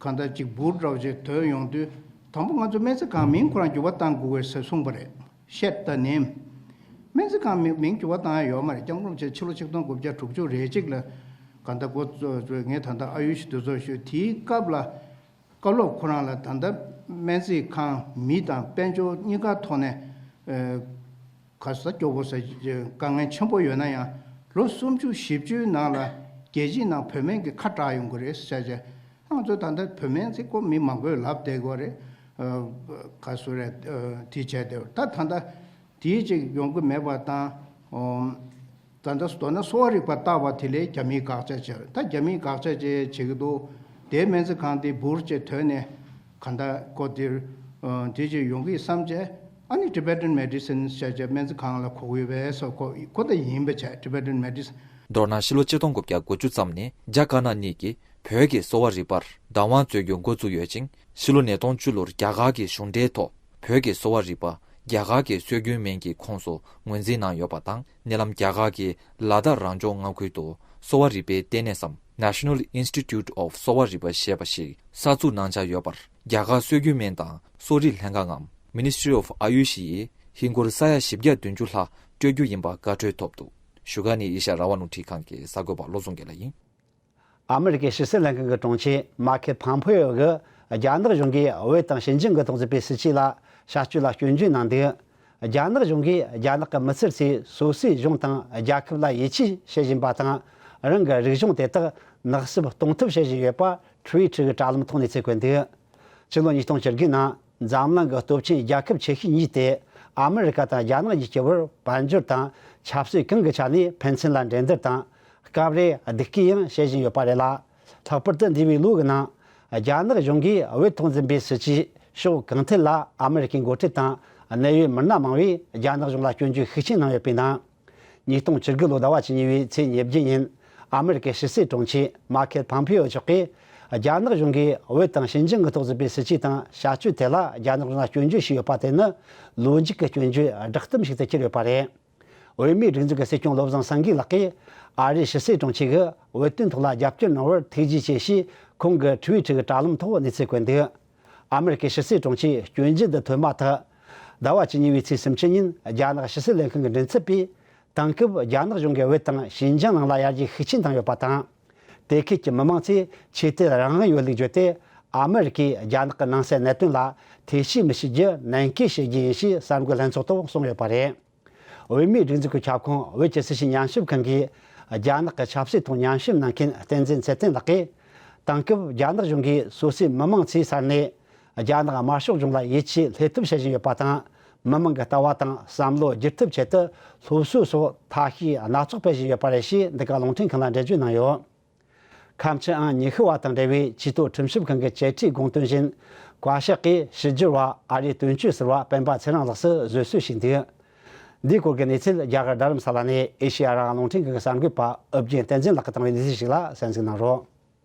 གང་ལྟར་ཅིག་འབུར་འདྲ་བོ་ཅིག་ཐོན་ཡོང་དུས། དང་པོ་ང་ཚོ་སྨན་རྩིས་ཁང་མིང་ཁོ་རང་འགྱུར་བ་གཏང་དགོས་ཀྱི་ཟེར་གསུངས་པ་རེད། Shed the name. སྨན་རྩིས་ཁང་མི་མིང་འགྱུར་བ་བཏང་ཡ་ཡོད་མ་རེད། སྐྱབས་མགོན་རིན་པོ་ཆེ་ཕྱི་ལོ་ཆིག་སྟོང་དགུ་བརྒྱ་དྲུག་ཅུ་རེ་གཅིག་ལ་གང་ལྟར་འགོ་བཙུགས་བཙུགས། ངས་ད་ལྟ་ཨ་ཡུ་ཤི་འདི་ཚོ་ཞུས། དེའི་སྐབས་ལ་བཀའ་སློབ་ཁོ་རང་ལ་ད་ལྟ་སྨན་རྩིས་ཁང་མི་དང་དཔལ་འབྱོར་གཉིས་ཀ་ཐོག་ནས་ཨ་ག་ས་སྐྱོ་པོ་ཟེར་དཀའ་ངལ་ཆེན་པོ་ཡོད་ན་ཡང་། ལོ་སུམ་ཅུ་བཞི་བཅུའི་ནང་ལ་རྒྱལ་སྤྱིའི་ནང་བོད་སྨན་གྱི་ཁ་གྲག་ཡོང་གི་རེད་ཟེར་བྱས། ང་ཚོ་ད་ལྟ་བོད་སྨན་ཚིག་གོ་མི་མང་པོས་ལབ་བསྡད་ཀྱི་ཡོད་རེད། ཨ་ག་སུ་རེད། ཨ་དེ་བྱས་བསྡད་ཡོད། ད་ད་ལྟ་དེའི་ཅིག་ཡོང་གི་མེད་པ་དང་། ཨོ་ད་ལྟ་མདོར་ན་གསོ་བ་རིག་པ་ལྟ་བ་དེ་ལས་རྒྱ་མིས་དགག་བྱ་བྱས། ད་རྒྱ་མིས་དགག་བྱ་བྱས་བྱེད་ཀྱི་འདུག་དེའི་སྨན་རྩིས་ཁང་དེ་འབུར་ཅིག་ཐོན་ནས་གང་ལྟར་ཁོ་དེར་ཨ་དེ་ཅིག་ཡོང་གི་བསམ་བྱས། ཨ་ནི་Tibetan Medicine ཟེར་བྱས་སྨན་རྩིས་ཁང་ལ་གོ་གི་ཡོད་པས་སོ། ཁོ་ཁོ་ད་ཡིན་པ་བྱས་Tibetan Medicine། མདོར་ན་ཕྱི་ལོ་ཆིག་སྟོང་དགུ་བརྒྱ་དགུ་བཅུ་ཙམ་ནས་རྒྱ་དཀར་ནག་གཉིས་ཀྱིས་བོད་ཀྱི་གསོ་བ་རིག་པར་བདག་དབང་རྩོད་རྒྱུ་འགོ་བཙུགས་ཡོད་ཅིང་། ཕྱི་ལོ་ཉིས་སྟོང་བཅུ་ལོར་རྒྱ་གར་གྱི་གཞུང་འབྲེལ་ཐོག་བོད་ཀྱི་གསོ་བ་རིག་པ་རྒྱ་གར་གྱི་སྲོལ་རྒྱུན་སྨན་གྱི་ཁོངས་སུ་ངོས་འཛིན་གནང་ཡོད་པ་དང་། ཉེ་ལམ་རྒྱ་གར་གྱི་ལ་དྭགས་རང་སྐྱོང་མངའ་ཁུལ་དུ་གསོ་བ་རིག་པའི་ལྟེ་གནས་སམ་National Institute of གསོ་བ་རིག་པ་ཞེས་པ་ཞིག་གསར་འཛུགས་གནང་འཆར་ཡོད་པར། རྒྱ་གར་སྲོལ་རྒྱུན་སྨན་དང་གསོ་རིག་ལྷན་ཁང་ངམ་Ministry of Ayush ཡིས་ཧིན་སྒོར་ས་ཡ་བཞི་བརྒྱ་བདུན་ཅུ་ལྷག་སྤྲོད་རྒྱུ་ཡིན་པ་བཀའ་འཁྲོལ་ཐོབ་འདུག་བཞུགས་སྒར་ནས་ཨེ་ཤ་ཡ་རང་དབང་རླུང་འཕྲིན་ཁང་གི་གསར་འགོད་པ་བློ་བཟང་དགེ་ལགས་ཡིན། ཨ་མི་རི་ཀའི་ཕྱི་སྲིད་ལྷན་ཁང་གི་དྲུང་ཆེ་མཱ་ཁེ་ཕམ་ཕེ་ཡོ་གིས་རྒྱ་ནག་གཞུང་གིས་བོད་དང་ཞིན་ཅང་གི་ཐོག་བཙུགས་པའི་སྲིད་ཇུས་ལ་བྱ་སྤྱོད་ལ་སྐྱོན་བརྗོད་གནང་འདུག་རྒྱ་ནག་གཞུང་གིས་རྒྱ་ནག་གི་མི་སེར་ཚོས་སོ་སོའི་གཞུང་དང་རྒྱལ་ཁབ་ལ་ཡིད་ཆེས་བྱེད་བཞིན་པ་དང་། རང་གི་རིག་གཞུང་དེ་དག་ནག་སུབ་གཏོང་ཐབས་བྱེད་བཞིན་ཡོད་པ་ཊུ་ཝི་ཊར་གྱི་དྲ་ལམ་ཐོག་ནས་བཙལ་དགོས་འདུག་ཕྱི་ལོ་ཉིས་སྟོང་བཅུ་དགུ་ནང་འཛམ་གླིང་གི་སྟོབས་ཆེན་རྒྱལ་ཁབ་ཆེ་ཤོས་གཉིས་ཏེ་ཨ་མི་རི་ཀ་དང་རྒྱ་ནག་གཉིས་ཀྱི་བར་དཔལ་འབྱོར་དང་ཆབ་སྲིད་གང་གི་ཆ་ནས་ཕན་ཚུན་ལ་འགྲན་བསྡུར་དང་སྐབས་རེ་སྡུག་སྐུལ་ཡང་བྱེད་བཞིན་ཡོད་པ་རེད་ལ། ལྷག་པར་དུ་འདས་པའི་ལོ་གི་ནང་རྒྱ་ནག་གཞུང་གིས་བོད་ཐོག་འཛིན་པའི་སྲིད་ཇུས་ཕྱོགས་གང་ཐད་ལ་ཨ་མི་རི་ཀའི་འགོ་ཁྲིད་དང་གནད་ཡོད་མི་སྣ་མང་བས་རྒྱ་ནག་གཞུང་ལ་སྐྱོན་བརྗོད་ཤུགས་ཆེན་གནང་ཡོད་པའི་ནང་། ཉིས་སྟོང་བཅུ་དགུ་ལོ་ཟླ་བ་བཅུ་གཉིས་པའི་ཚེས་ཉེར་བརྒྱད་ཉིན་ཨ་མི་རི་ཀའི་ཕྱི་སྲིད་དྲུང་ཆེ་མཱ་ཁེལ་ཕམ་ཕེ་ཡོ་མཆོག་གིས་རྒྱ་ནག་གཞུང་གིས་བོད་དང་ཞིན་ཅང་གི་ཐོག་བཙུགས་པའི་སྲིད་ཇུས་དང་བྱ་སྤྱོད་ཐད་ལ་རྒྱ་ནག་གཞུང་ལ་སྐྱོན་བརྗོད་བྱས་ཡོད་པ་དེ་ནི་ལོ་མཇུག་གི་སྐྱོན་བརྗོད་བསྒྲགས་གཏམ་ཞིག་ཏུ་གྱུར་ཡོད་པ་རེད། བོད་མིའི་སྒྲིག་འཛུགས་ཀྱི་སྲིད་སྐྱོང་བློ་བཟང་སེང་གེ་ལགས་ཀྱིས་ཨ་རིའི་ཕྱི་སྲིད་དྲུང་ཆེ་གིས་བོད་དོན་ཐོག་ལ་རྒྱབ་སྐྱོར་གནང་བར་ཐུགས་རྗེ་ཆེ་ཞེས་ཁོང་གི་ཊུ་ཝི་ཊར་གྱི་དྲ་ལམ་ཐོག་གནས་ཚུལ་བཀོད་འདུག་ཨ་མི་རི་ཀའི་ཕྱི་སྲིད་དྲུང་ཆེས་སྐྱོན་བརྗོད་འདི་ཐོན་མ་ཐག་ཟླ་བ་བཅུ་གཉིས་པའི་ཚེས་སུམ་ཅུ་ཉིན་རྒྱ་ནག་ཕྱི་སྲིད་ལྷན་ཁང་གི་མགྲིན་ཚབ་པས། དེང་སྐབས་རྒྱ་ནག་གཞུང་གིས་བོད་དང་ཞིན་ཅང་ནང་ལ་ཡར་རྒྱས་ཤུགས་ཆེན་བཏང་ཡོད་པ་དང་། དེ་ཁུལ་གྱི་མི་མང་ཚོས་ཆོས་དད་རང་དབང་ཡོད་ལུགས་བརྗོད་དེ། ཨ་མི་རི་ཀས་རྒྱ་ནག་གི་ནང་སྲིད་གནད་དོན་ལ་ཐེ་བྱུས་མི་བྱེད་རྒྱུ་ནན་སྐུལ་བྱེད་རྒྱུ་ཡིན་ཞེས་གསར་འགོད་ལྷན་ཚོགས་ཐོག་གསུངས་ཡོད་པ་རེད། བོད་མིའི་སྒྲིག་འཛུགས་ཀྱི་ཁྱབ་ཁོངས་བོད་ཀྱི་སྲིད་བྱུས་ཉམས་ཞིབ་ཁང་གིས་རྒྱ་ནག་གི་ཆབ་སྲིད་ཐོག་ཉམས་ཞིབ་གནང་མཁན་བསྟན་འཛིན་ཚེ་བརྟན་ལགས་ཀྱིས། དེང་སྐབས་རྒྱ་ནག་གཞུང་གིས་སོ་སོའི་མི་མང་ཚོའི་སར་ནས་རྒྱ་ནག་དམར་ཤོག་གཞུང་ལ་ཡིད་ཆེས་སླེབས་ཐབས་བྱེད་བཞིན་ཡོད་པ་དང་། མི་མང་གི་ལྟ་བ་དང་བསམ་བློ་བསྒྱུར་ཐབས་ཆེད་དུ་སློབ་གསོ་སོགས་ཐབས་ཤེས་སྣ་ཚོགས་སྤེལ་བཞིན་ཡོད་པ་རེད་ཅེས་འདི་ག་རླུང་འཕྲིན་ཁང་ལ་འགྲེལ་བརྗོད་གནང་ཡོད། ཁམས་ཆུ་ཨང་ཉི་ཤུ་བ་དང་འབྲེལ་བའི་ཆེས་མཐོའི་ཁྲིམས་ཞིབ་ཁང་གི་བཅད་ཁྲའི་དགོངས་དོན་བཞིན། བཀའ་ཤག་གིས་ཕྱི་འབྱོར་བ་ཨ་རིའི་དོན་གཅོད་ཟུར་པ་སྤེན་པ་ཚེ་རིང་ལགས་སུ་བཟོད་གསོལ་ཞུས་འདུག་འདིའི་སྐོར་གྱི་གནས་ཚུལ་རྒྱ་གར་རྡ་རམ་ས་ལ་ནས་ཨེ་ཤེ་ཡ་རང་དབང་རླུང་འཕྲིན་ཁང་གི་གསར་འགོད་པ་ཨུ་རྒྱན་བསྟན་འཛིན་ལགས་ཀྱིས་བཏང་བའི་གནས་ཚུལ་ཞིག་ལ་གསན་གཟིགས་གནང་རོགས།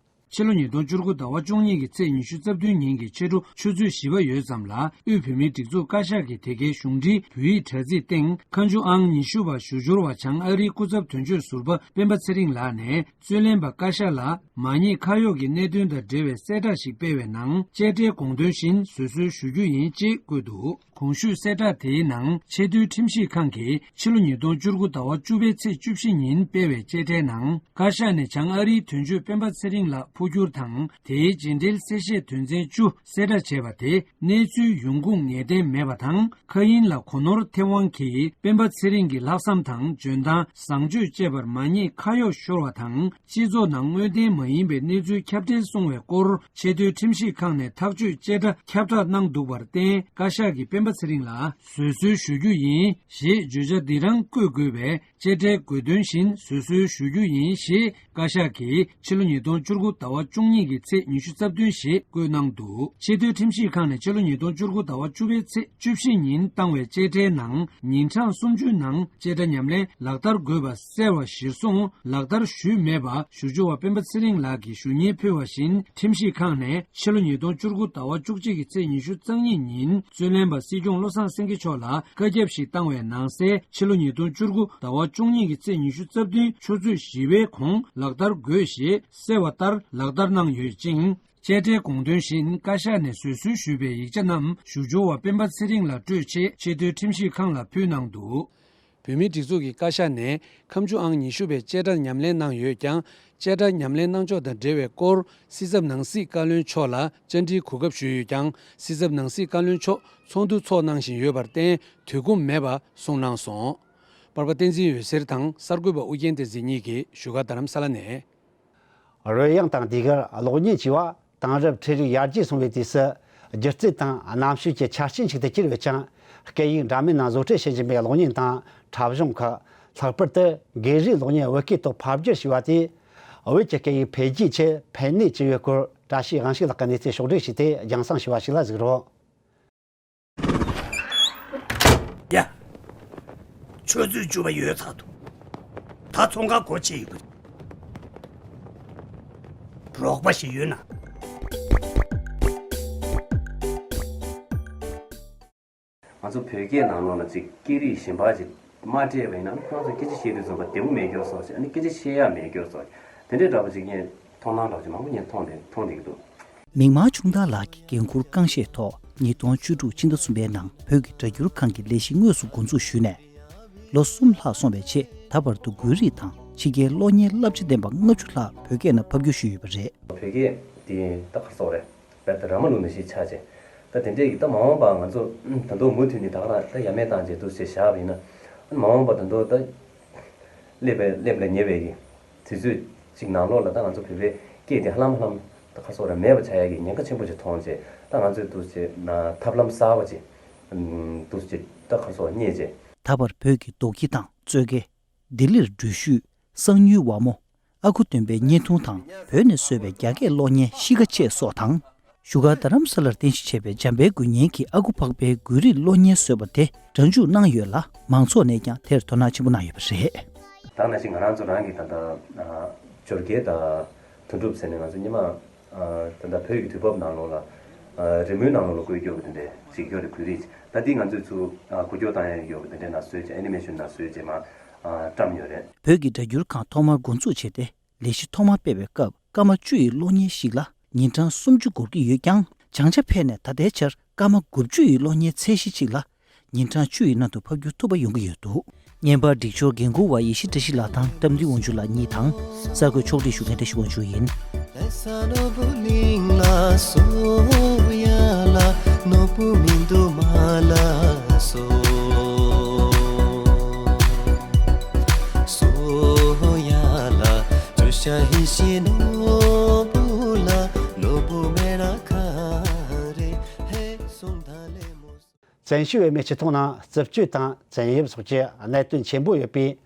ཕྱི་ལོ་ཉིས་སྟོང་བཅུ་དགུ་ཟླ་བ་བཅུ་གཉིས་ཀྱི་ཚེས་ཉི་ཤུ་རྩ་བདུན་ཉིན་གྱི་ཕྱི་དྲོ་ཆུ་ཚོད་བཞི་པ་ཡོལ་ཙམ་ལ། དབུས་བོད་མིའི་སྒྲིག་འཛུགས་བཀའ་ཤག་གིས་དེ་གའི་གཞུང་འབྲེལ་བོད་ཡིག་དྲ་ཚིགས་སྟེང་། ཁ་མཆུ་ཨང་ཉི་ཤུ་པ་ཞུ་སྦྱོར་བ་བྱང་ཨ་རིའི་སྐུ་ཚབ་དོན་གཅོད་ཟུར་པ་སྤེན་པ་ཚེ་རིང་ལགས་ནས། རྩོད་ལེན་པ་བཀའ་ཤག་ལ་མ་ཉེས་ཁ་གཡོགས་ཀྱི་གནད་དོན་དང་འབྲེལ་བའི་གསལ་བསྒྲགས་ཤིག་སྤེལ་བའི་ནང་། བཅད་ཁྲའི་དགོངས་དོན་བཞིན་བཟོད་གསོལ་ཞུ་རྒྱུ་ཡིན་ཅེས་བཀོད་འདུག་གོང་ཞུས་གསལ་བསྒྲགས་དེའི་ནང་ཆེས་མཐོའི་ཁྲིམས་ཞིབ་ཁང་གིས་ཕྱི་ལོ་ཉིས་སྟོང་བཅུ་དགུ་ཟླ་བ་བཅུ་པའི་ཚེས་བཅུ་བཞི་ཉིན་སྤེལ་བའི་བཅད་ཁྲའི་ནང་བཀའ་ཤག་ནས་བྱང་ཨ་རིའི་དོན་གཅོད་སྤེན་པ་ཚེ་རིང་ལགས་འཕོ་འགྱུར་དང་དེའི་རྗེས་འབྲེལ་གསལ་བཤད་དོན་ཚན་བཅུ་གསལ་བསྒྲགས་བྱས་པ་དེ་གནས་ཚུལ་ཡོང་ཁུངས་ངེས་གཏན་མེད་པ་དང་། མཁའ་དབྱིངས་ལ་གོ་ནོར་ཐེབས་དབང་གིས་སྤེན་པ་ཚེ་རིང་གི་ལྷག་བསམ་དང་འཇོན་ཐང་བཟང་སྤྱོད་བཅས་པར་མ་ཉེས་ཁ་གཡོགས་ཤོར་བ་དང་། སྤྱི་ཚོགས་ནང་དངོས་བདེན་མ་ཡིན་པའི་གནས་ཚུལ་ཁྱབ་གདལ་སོང་བའི་སྐོར་ཆེས་མཐོའི་ཁྲིམས་ཞིབ་ཁང་ནས་ཐག་གཅོད་བཅད་ཁྲ་ཁྱབ་བསྒྲགས་གནང་འདུག་པར་བརྟེན། བཀའ་ཤག་གིས་སྤེན་པ་ཚེ་རིང་ལ་བཟོད་གསོལ་ཞུ་རྒྱུ་ཡིན་ཞེས་བརྗོད་བྱ་འདི་རང་བཀོད་དགོས་པས། བཅད་ཁྲའི་དགོས་དོན་བཞིན་བཟོད་གསོལ་ཞུ་རྒྱུ་ཡིན་ཞེས་བཀའ་ཤག་གིས་ཕྱི་ལོ་ཉིས་སྟོང་བཅུ་དགུ་ཟླ་བ་བཅུ་གཉིས་ཀྱི་ཚེས་ཉི་ཤུ་རྩ་བདུན་ཞེས་བཀོད་གནང་འདུག་ཆེས་མཐོའི་ཁྲིམས་ཞིབ་ཁང་ནས་ཕྱི་ལོ་ཉིས་སྟོང་བཅུ་དགུ་ཟླ་བ་བཅུ་པའི་ཚེས་བཅུ་བཞི་ཉིན་བཏང་བའི་བཅད་ཁྲའི་ནང་ཉིན་གྲངས་སུམ་ཅུའི་ནང་བཅད་ཁྲ་ཉམས་ལེན་ལག་བསྟར་དགོས་པ་གསལ་བ་གཞིར་བཟུང་ལག་བསྟར་ཞུས་མེད་པ་ཞུ་སྦྱོར་བ་སྤེན་པ་ཚེ་རིང་ལགས་ཀྱིས་ཞུ་སྙན་ཕུལ་བ་བཞིན། ཁྲིམས་ཞིབ་ཁང་ནས་ཕྱི་ལོ་ཉིས་སྟོང་བཅུ་དགུ་ཟླ་བ་བཅུ་གཅིག་གི་ཚེས་ཉི་ཤུ་རྩ་གཉིས་ཉིན་བཙོན་ལེན་པ་སྲིད་སྐྱོང་བློ་བཟང་སེང་གེ་མཆོག་ལ་བཀའ་ཁྱབ་ཞིག་བཏང་བའི་ནང་གསལ། ཕྱི་ལོ་ཉིས་སྟོང་བཅུ་དགུ་ཟླ་བ་བཅུ་གཉིས་ཀྱི་ཚེས་ཉི་ཤུ་རྩ་བདུན་ཆུ་ཚོད་བཞི་པའི་གོང་ལག་བསྟར་དགོས་ཞེས་གསལ་བ་ལྟར་ལག་བསྟར་གནང་ཡོད་ཅིང་། བཅད་ཁྲའི་དགོངས་དོན་བཞིན་བཀའ་ཤག་ནས་བཟོད་གསོལ་ཞུས་པའི་ཡིག་ཆ་རྣམས་ཞུ་སྦྱོར་བ་སྤེན་པ་ཚེ་རིང་ལ་སྤྲོད་ཆེད་ཆེས་མཐོའི་ཁྲིམས་ཞིབ་ཁང་ལ་ཕུལ་གནང་འདུག་བོད་མིའི་སྒྲིག་འཛུགས་ཀྱི་བཀའ་ཤག་ནས་ཁ་མཆུ་ཨང་ཉི་ཤུ་པའི་བཅད་ཁྲ་ཉམས་ལེན་གནང་ཡོད་ཀྱང་། བཅད་ཁྲ་ཉམས་ལེན་གནང་ཕྱོགས་དང་འབྲེལ་བའི་སྐོར་སྲིད་ཚབ་ནང་སྲིད་བཀའ་བློན་མཆོག་ལ་བཅར་འདྲིའི་གོ་སྐབས་ཞུས་ཡོད་ཀྱང་། སྲིད་ཚབ་ནང་སྲིད་བཀའ་བློན་མཆོག་ཚོགས་འདུ་འཚོགས་གནང་བཞིན་ཡོད་པར་བརྟེན་དུས་ཁོམ་མེད་པ་གསུངས་གནང་སོང་། པར་པ་བསྟན་འཛིན་འོད་ཟེར་དང་གསར་འགོད་པ་ཨུ་རྒྱན་བསྟན་འཛིན་གཉིས་ཀྱིས་བཞུགས་སྒར་རྡ་རམ་ས་ལ་ནས། རོལ་དབྱངས་དང་ཟློས་གར། གློག་བརྙན་བཅས་པ་དེང་རབས་འཕྲུལ་རིག་ཡར་རྒྱས་སོང་བའི་དུས་སུ། སྒྱུ་རྩལ་དང་རྣམ་དཔྱོད་ཀྱི་ཆ་རྐྱེན་ཞིག་ཏུ་གྱུར་ཡོད་ཅིང་། སྐད་ཡིག་འདྲ་མིན་ནང་བཟོ་སྐྲུན་བྱེད་བཞིན་པའི་གློག་བརྙན་དང་འཁྲབ་གཞུང་ཁག་ལྷག་པར་དུ་སྒེར་རིགས་གློག་བརྙན་བོད་སྐད་ཐོག་ཕབ་བསྒྱུར་བྱས་པ་དེས། བོད་ཀྱི་སྐད་ཡིག་འཕེལ་རྒྱས་ཆེད་ཕན་ནུས་ཅི་ཡོད་སྐོར། བཀྲ་ཤིས་དབང་ཕྱུག་ལགས་ཀྱིས་གནས་ཚུལ་ཕྱོགས་བསྒྲིགས་བྱས་ཏེ་རྒྱང་སྲིང་ཞུས་པ་ཞིག་ལ་གཟིགས་རོགས། ཡ། ཆུ་ཚོད་བཅུ་པ་ཡོལ་ཚར་འདུག་ད་ཚོང་ཁང་སྒོ་ཕྱེ་ཡོད་པ་རེད། རོགས་པ་ཞིག་ཡོད་ན། ང་ཚོ་བོད་སྐད་ནང་ལོགས་ལ་ཅིག་སྐད་རིགས་གཞན་པ་ཅིག་མ་སྤྲད་པ་ཡིན་ན་ཁོ་རང་ཚོ་སྐད་ཆ་བཤད་དུས་ཙམ་པ་བདེ་པོ་མེད་སྐྱོ་སོགས་ཅིག་ཨ་ནི་སྐད་ཆ་བཤད་ཡག་མེད་སྐྱོ་སོགས་དེ་འདྲའི་འདྲ་པོ་ཅིག་ངས་མཐོང་སྣང་འདྲ་པོ་ཅིག་མང་པོ་ངས་མཐོང་བསྡད་མཐོང་བསྡད་ཀྱི་འདུག་མིག་དམར་ཆུང་བདག་ལགས་ཀྱི་འགན་འཁུར་རྐང་བཞེས་ཐོག་ཉིས་སྟོང་བཅུ་དྲུག་ཕྱི་ཟླ་གསུམ་པའི་ནང་བོད་ཀྱི་སྒྲ་སྒྱུར་ཁང་གི་ལས་གཞི་དངོས་སུ་འགོ་འཛུགས་ཞུས་ནས། ལོ་གསུམ་ལྷག་སོང་བའི་རྗེས་ད་བར་དུ་འགུལ་རིས་དང་ཕྱི་རྒྱལ་གློག་བརྙན་བསླབ་བྱ་ལྡན་པ་ལྔ་བཅུ་ལྷག་བོད་སྐད་ནང་ཕབ་བསྒྱུར་ཞུས་ཡོད་པ་རེད། བོད་སྐད་དེ་ད་ག་སོག་རེད། རྦད་དེ་ར་མ་ལུག་ནང་བཞིན་ཆགས་བྱས། ད་དེ་འདྲས་ཀྱི་ད་མ་འོངས་པ་ང་ཚོ་ད་དུང་མུ་མཐུད་ནས་ད་ག་རང་ད་ཡ་མེད་བཏང་བྱས་འདུག་ཅེས་བཞག་པ་ཡིན་ན། མ་འོངས་པ་ད་དུང་ད་སླེབས་པའི་སླེབས་ལ་ཉེ་བའི་གི་དུས་ཚོད་ཅིག་ནང་ལོགས་ལ་ད་ང་ཚོ་བོད་པའི་སྐད་དེ་ཧ་ལམ་ཧ་ལམ་ད་ག་སོག་རེད་མེད་པ་ཆགས་ཡ་གི་ཉེན་ཁ་ཆེན་པོ་ཅིག་མཐོང་བྱས་ད་ང་ཚོས་འདུག་ཅེས་ན་ཐབས་ལམ་གསར་པ་ཅིག་འདུག་ཅེས་ད་ག་སོག་རྙེད་བྱས། ད་བར་བོད་ཀྱི་རྡོ་སྐྱེས་དང་གཙོད་སྐྱེས། ལྡི་ལིར་འགྲུལ་བཞུད། གསང་ཉུལ་ཝ་མོ། ཨ་ཁུ་སྟོན་པའི་བརྙན་ཐུང་དང་བོད་ནས་བཟོས་པའི་རྒྱ་སྐད་གློག་བརྙན་གཤིས་ཀ་བཅས་སོགས་དང་། བཞུགས་སྒར་རྡ་རམ་ས་ལར་རྟེན་གཞི་བྱས་པའི་འཇམ་དཔལ་དགུ་བརྙན་གྱི་ཨ་ཁུ་འཕགས་པའི་འགུལ་རིས་གློག་བརྙན་བཟོས་པ་དེ་སྒྲ་འཇུག་གནང་ཡོད་ལ། མང་ཚོགས་ནས་ཀྱང་དེར་དོ་སྣང་ཆེན་པོ་གནང་ཡོད་པ་རེད། ད་ནང་བཞིན་ང་རང་ཚོ་རང་གི་ད་ལྟ་འབྱོར་སྐལ་དང་དོན་གྲུབ་ཟེར་ནས་ང་ཚོ་སྔོན་མ་ད་ལྟ་བོད་ཀྱི་དུས་བབ་ནང་ལོགས་ལ་རི་མོའི་ནང་ལོགས་ལ་བཀོད་རྒྱུ་དེ་འདྲས་ཅིག་ཡོད་རེད། འགུལ་རིས་ད་འདི་ང་ཚོས་ཚུར་འགུལ་སྐྱོད་བཏང་ཡ་ཡོད་པ་དེ་འདྲས་ནང་བཟོས་བྱས་ཨེ་ནི་མེ་ཤོན་ནང་བཟོས་བྱས་མར་བཀྲམ་ཡོད་རེད། བོད་ཀྱི་སྒྲ་སྒྱུར་ཁང་ཐོག་མར་འགོ་འཛུགས་བྱས་ཏེ། ལས་གཞི་ཐོག་མ་སྤེལ་བའི་སྐབས་སྐར་མ་བཅུ་ཡི་གློག་བརྙན་ཞིག་ལ་ཉིན་གྲངས་སུམ་ཅུ་འགོར་གྱི་ཡོད་ཀྱང་། བྱང་ཆ་འཕེལ་ནས་ད་ལྟའི་ཆར་སྐར་མ་དགུ་བཅུ་ཡི་གློག་བརྙན་ཚད་གཞི་གཅིག་ལ་ཉིན་གྲངས་བཅུ་ཡི་ནང་དུ་ཕབ་སྒྱུར་ཐུབ་པ་ཡོང་གི་ཡོད་འདུག་བརྙན་པར་སྒྲིག་སྦྱོར་འགན་འཁུར་བ་ཡེ་ཤེས་བཀྲ་ཤིས་ལགས་དང་བཀྲ་མདུན་དབང་ཕྱུག་ལགས་གཉིས་དང་། གསར་འགོད་ཕྱོགས་སྒྲིག་ཞུ་མཁན་བཀྲ་ཤིས་དབང་ཕྱུག་ཡིན། བཙན་བྱོལ་བོད་མིའི་སྤྱི་ཚོགས་ནང་རྩུབ་སྤྱོད་དང་བཙན་གཡེམ་སོགས་ཀྱི་གནད་དོན་ཆེན་པོ་ཡོད་པས།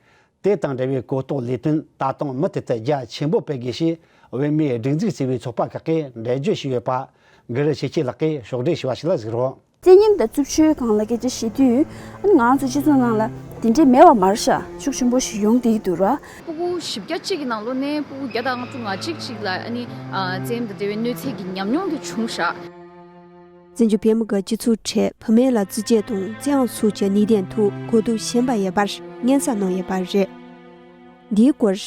དེ་དང་འབྲེལ་བའི་གོ་རྟོགས་ལས་དོན་ད་དུང་མུ་མཐུད་དུ་རྒྱ་ཆེན་པོ་སྤེལ་དགོས་ཞེས་བོད་མིའི་སྒྲིག་འཛུགས་ཟེར་བའི་ཚོགས་པ་ཁག་གིས་འགྲེལ་བརྗོད་ཞུས་ཡོད་པ། གུ་རུ་ཆོས་སྐྱིད་ལགས་ཀྱིས་ཕྱོགས་བསྒྲིགས་ཞུས་པ་ཞིག་ལ་གཟིགས་རོགས། བཙན་གཡེམ་དང་རྩུབ་སྤྱོད་སྒང་ལ་སྐད་ཆ་བཤད་དུས། ཨ་ནི་ང་རང་ཚོ་སྤྱི་ཚོགས་ནང་ལ་དེ་འདྲས་མེད་པ་མ་རེད་ཤག་ཤུགས་ཆེན་པོ་ཞིག་ཡོང་བསྡད་ཀྱི་འདུག་ར། སྤུ་གུ་བཞི་བརྒྱ་གཅིག་གི་ནང་ལོགས་ནས་སྤུ་གུ་བརྒྱ་དང་ལྔ་བཅུ་ང་གཅིག་ཅིག་ལ་ཨ་ནི་ཨ་བཙན་གཡེམ་དང་འབྲེལ་བའི་གནོད་འཚེ་གི་ཉམས་མྱོང་དེ་བྱུང་ཤག་བཙན་བྱོལ་བོད་མི་གི་སྤྱི་ཚོགས་ཁྲོད་བུད་མེད་ལ་རྩིས་སྤྲོད་དང་བཙན་དབང་ཚུགས་ཀྱི་ནུས་ལྡན་ཐོག་གོ་བསྡུར་གཞན་པ་ཡོད་པར་སྙན་སེང་གནང་ཡོད་པ་རེད། འདིའི་སྐོར།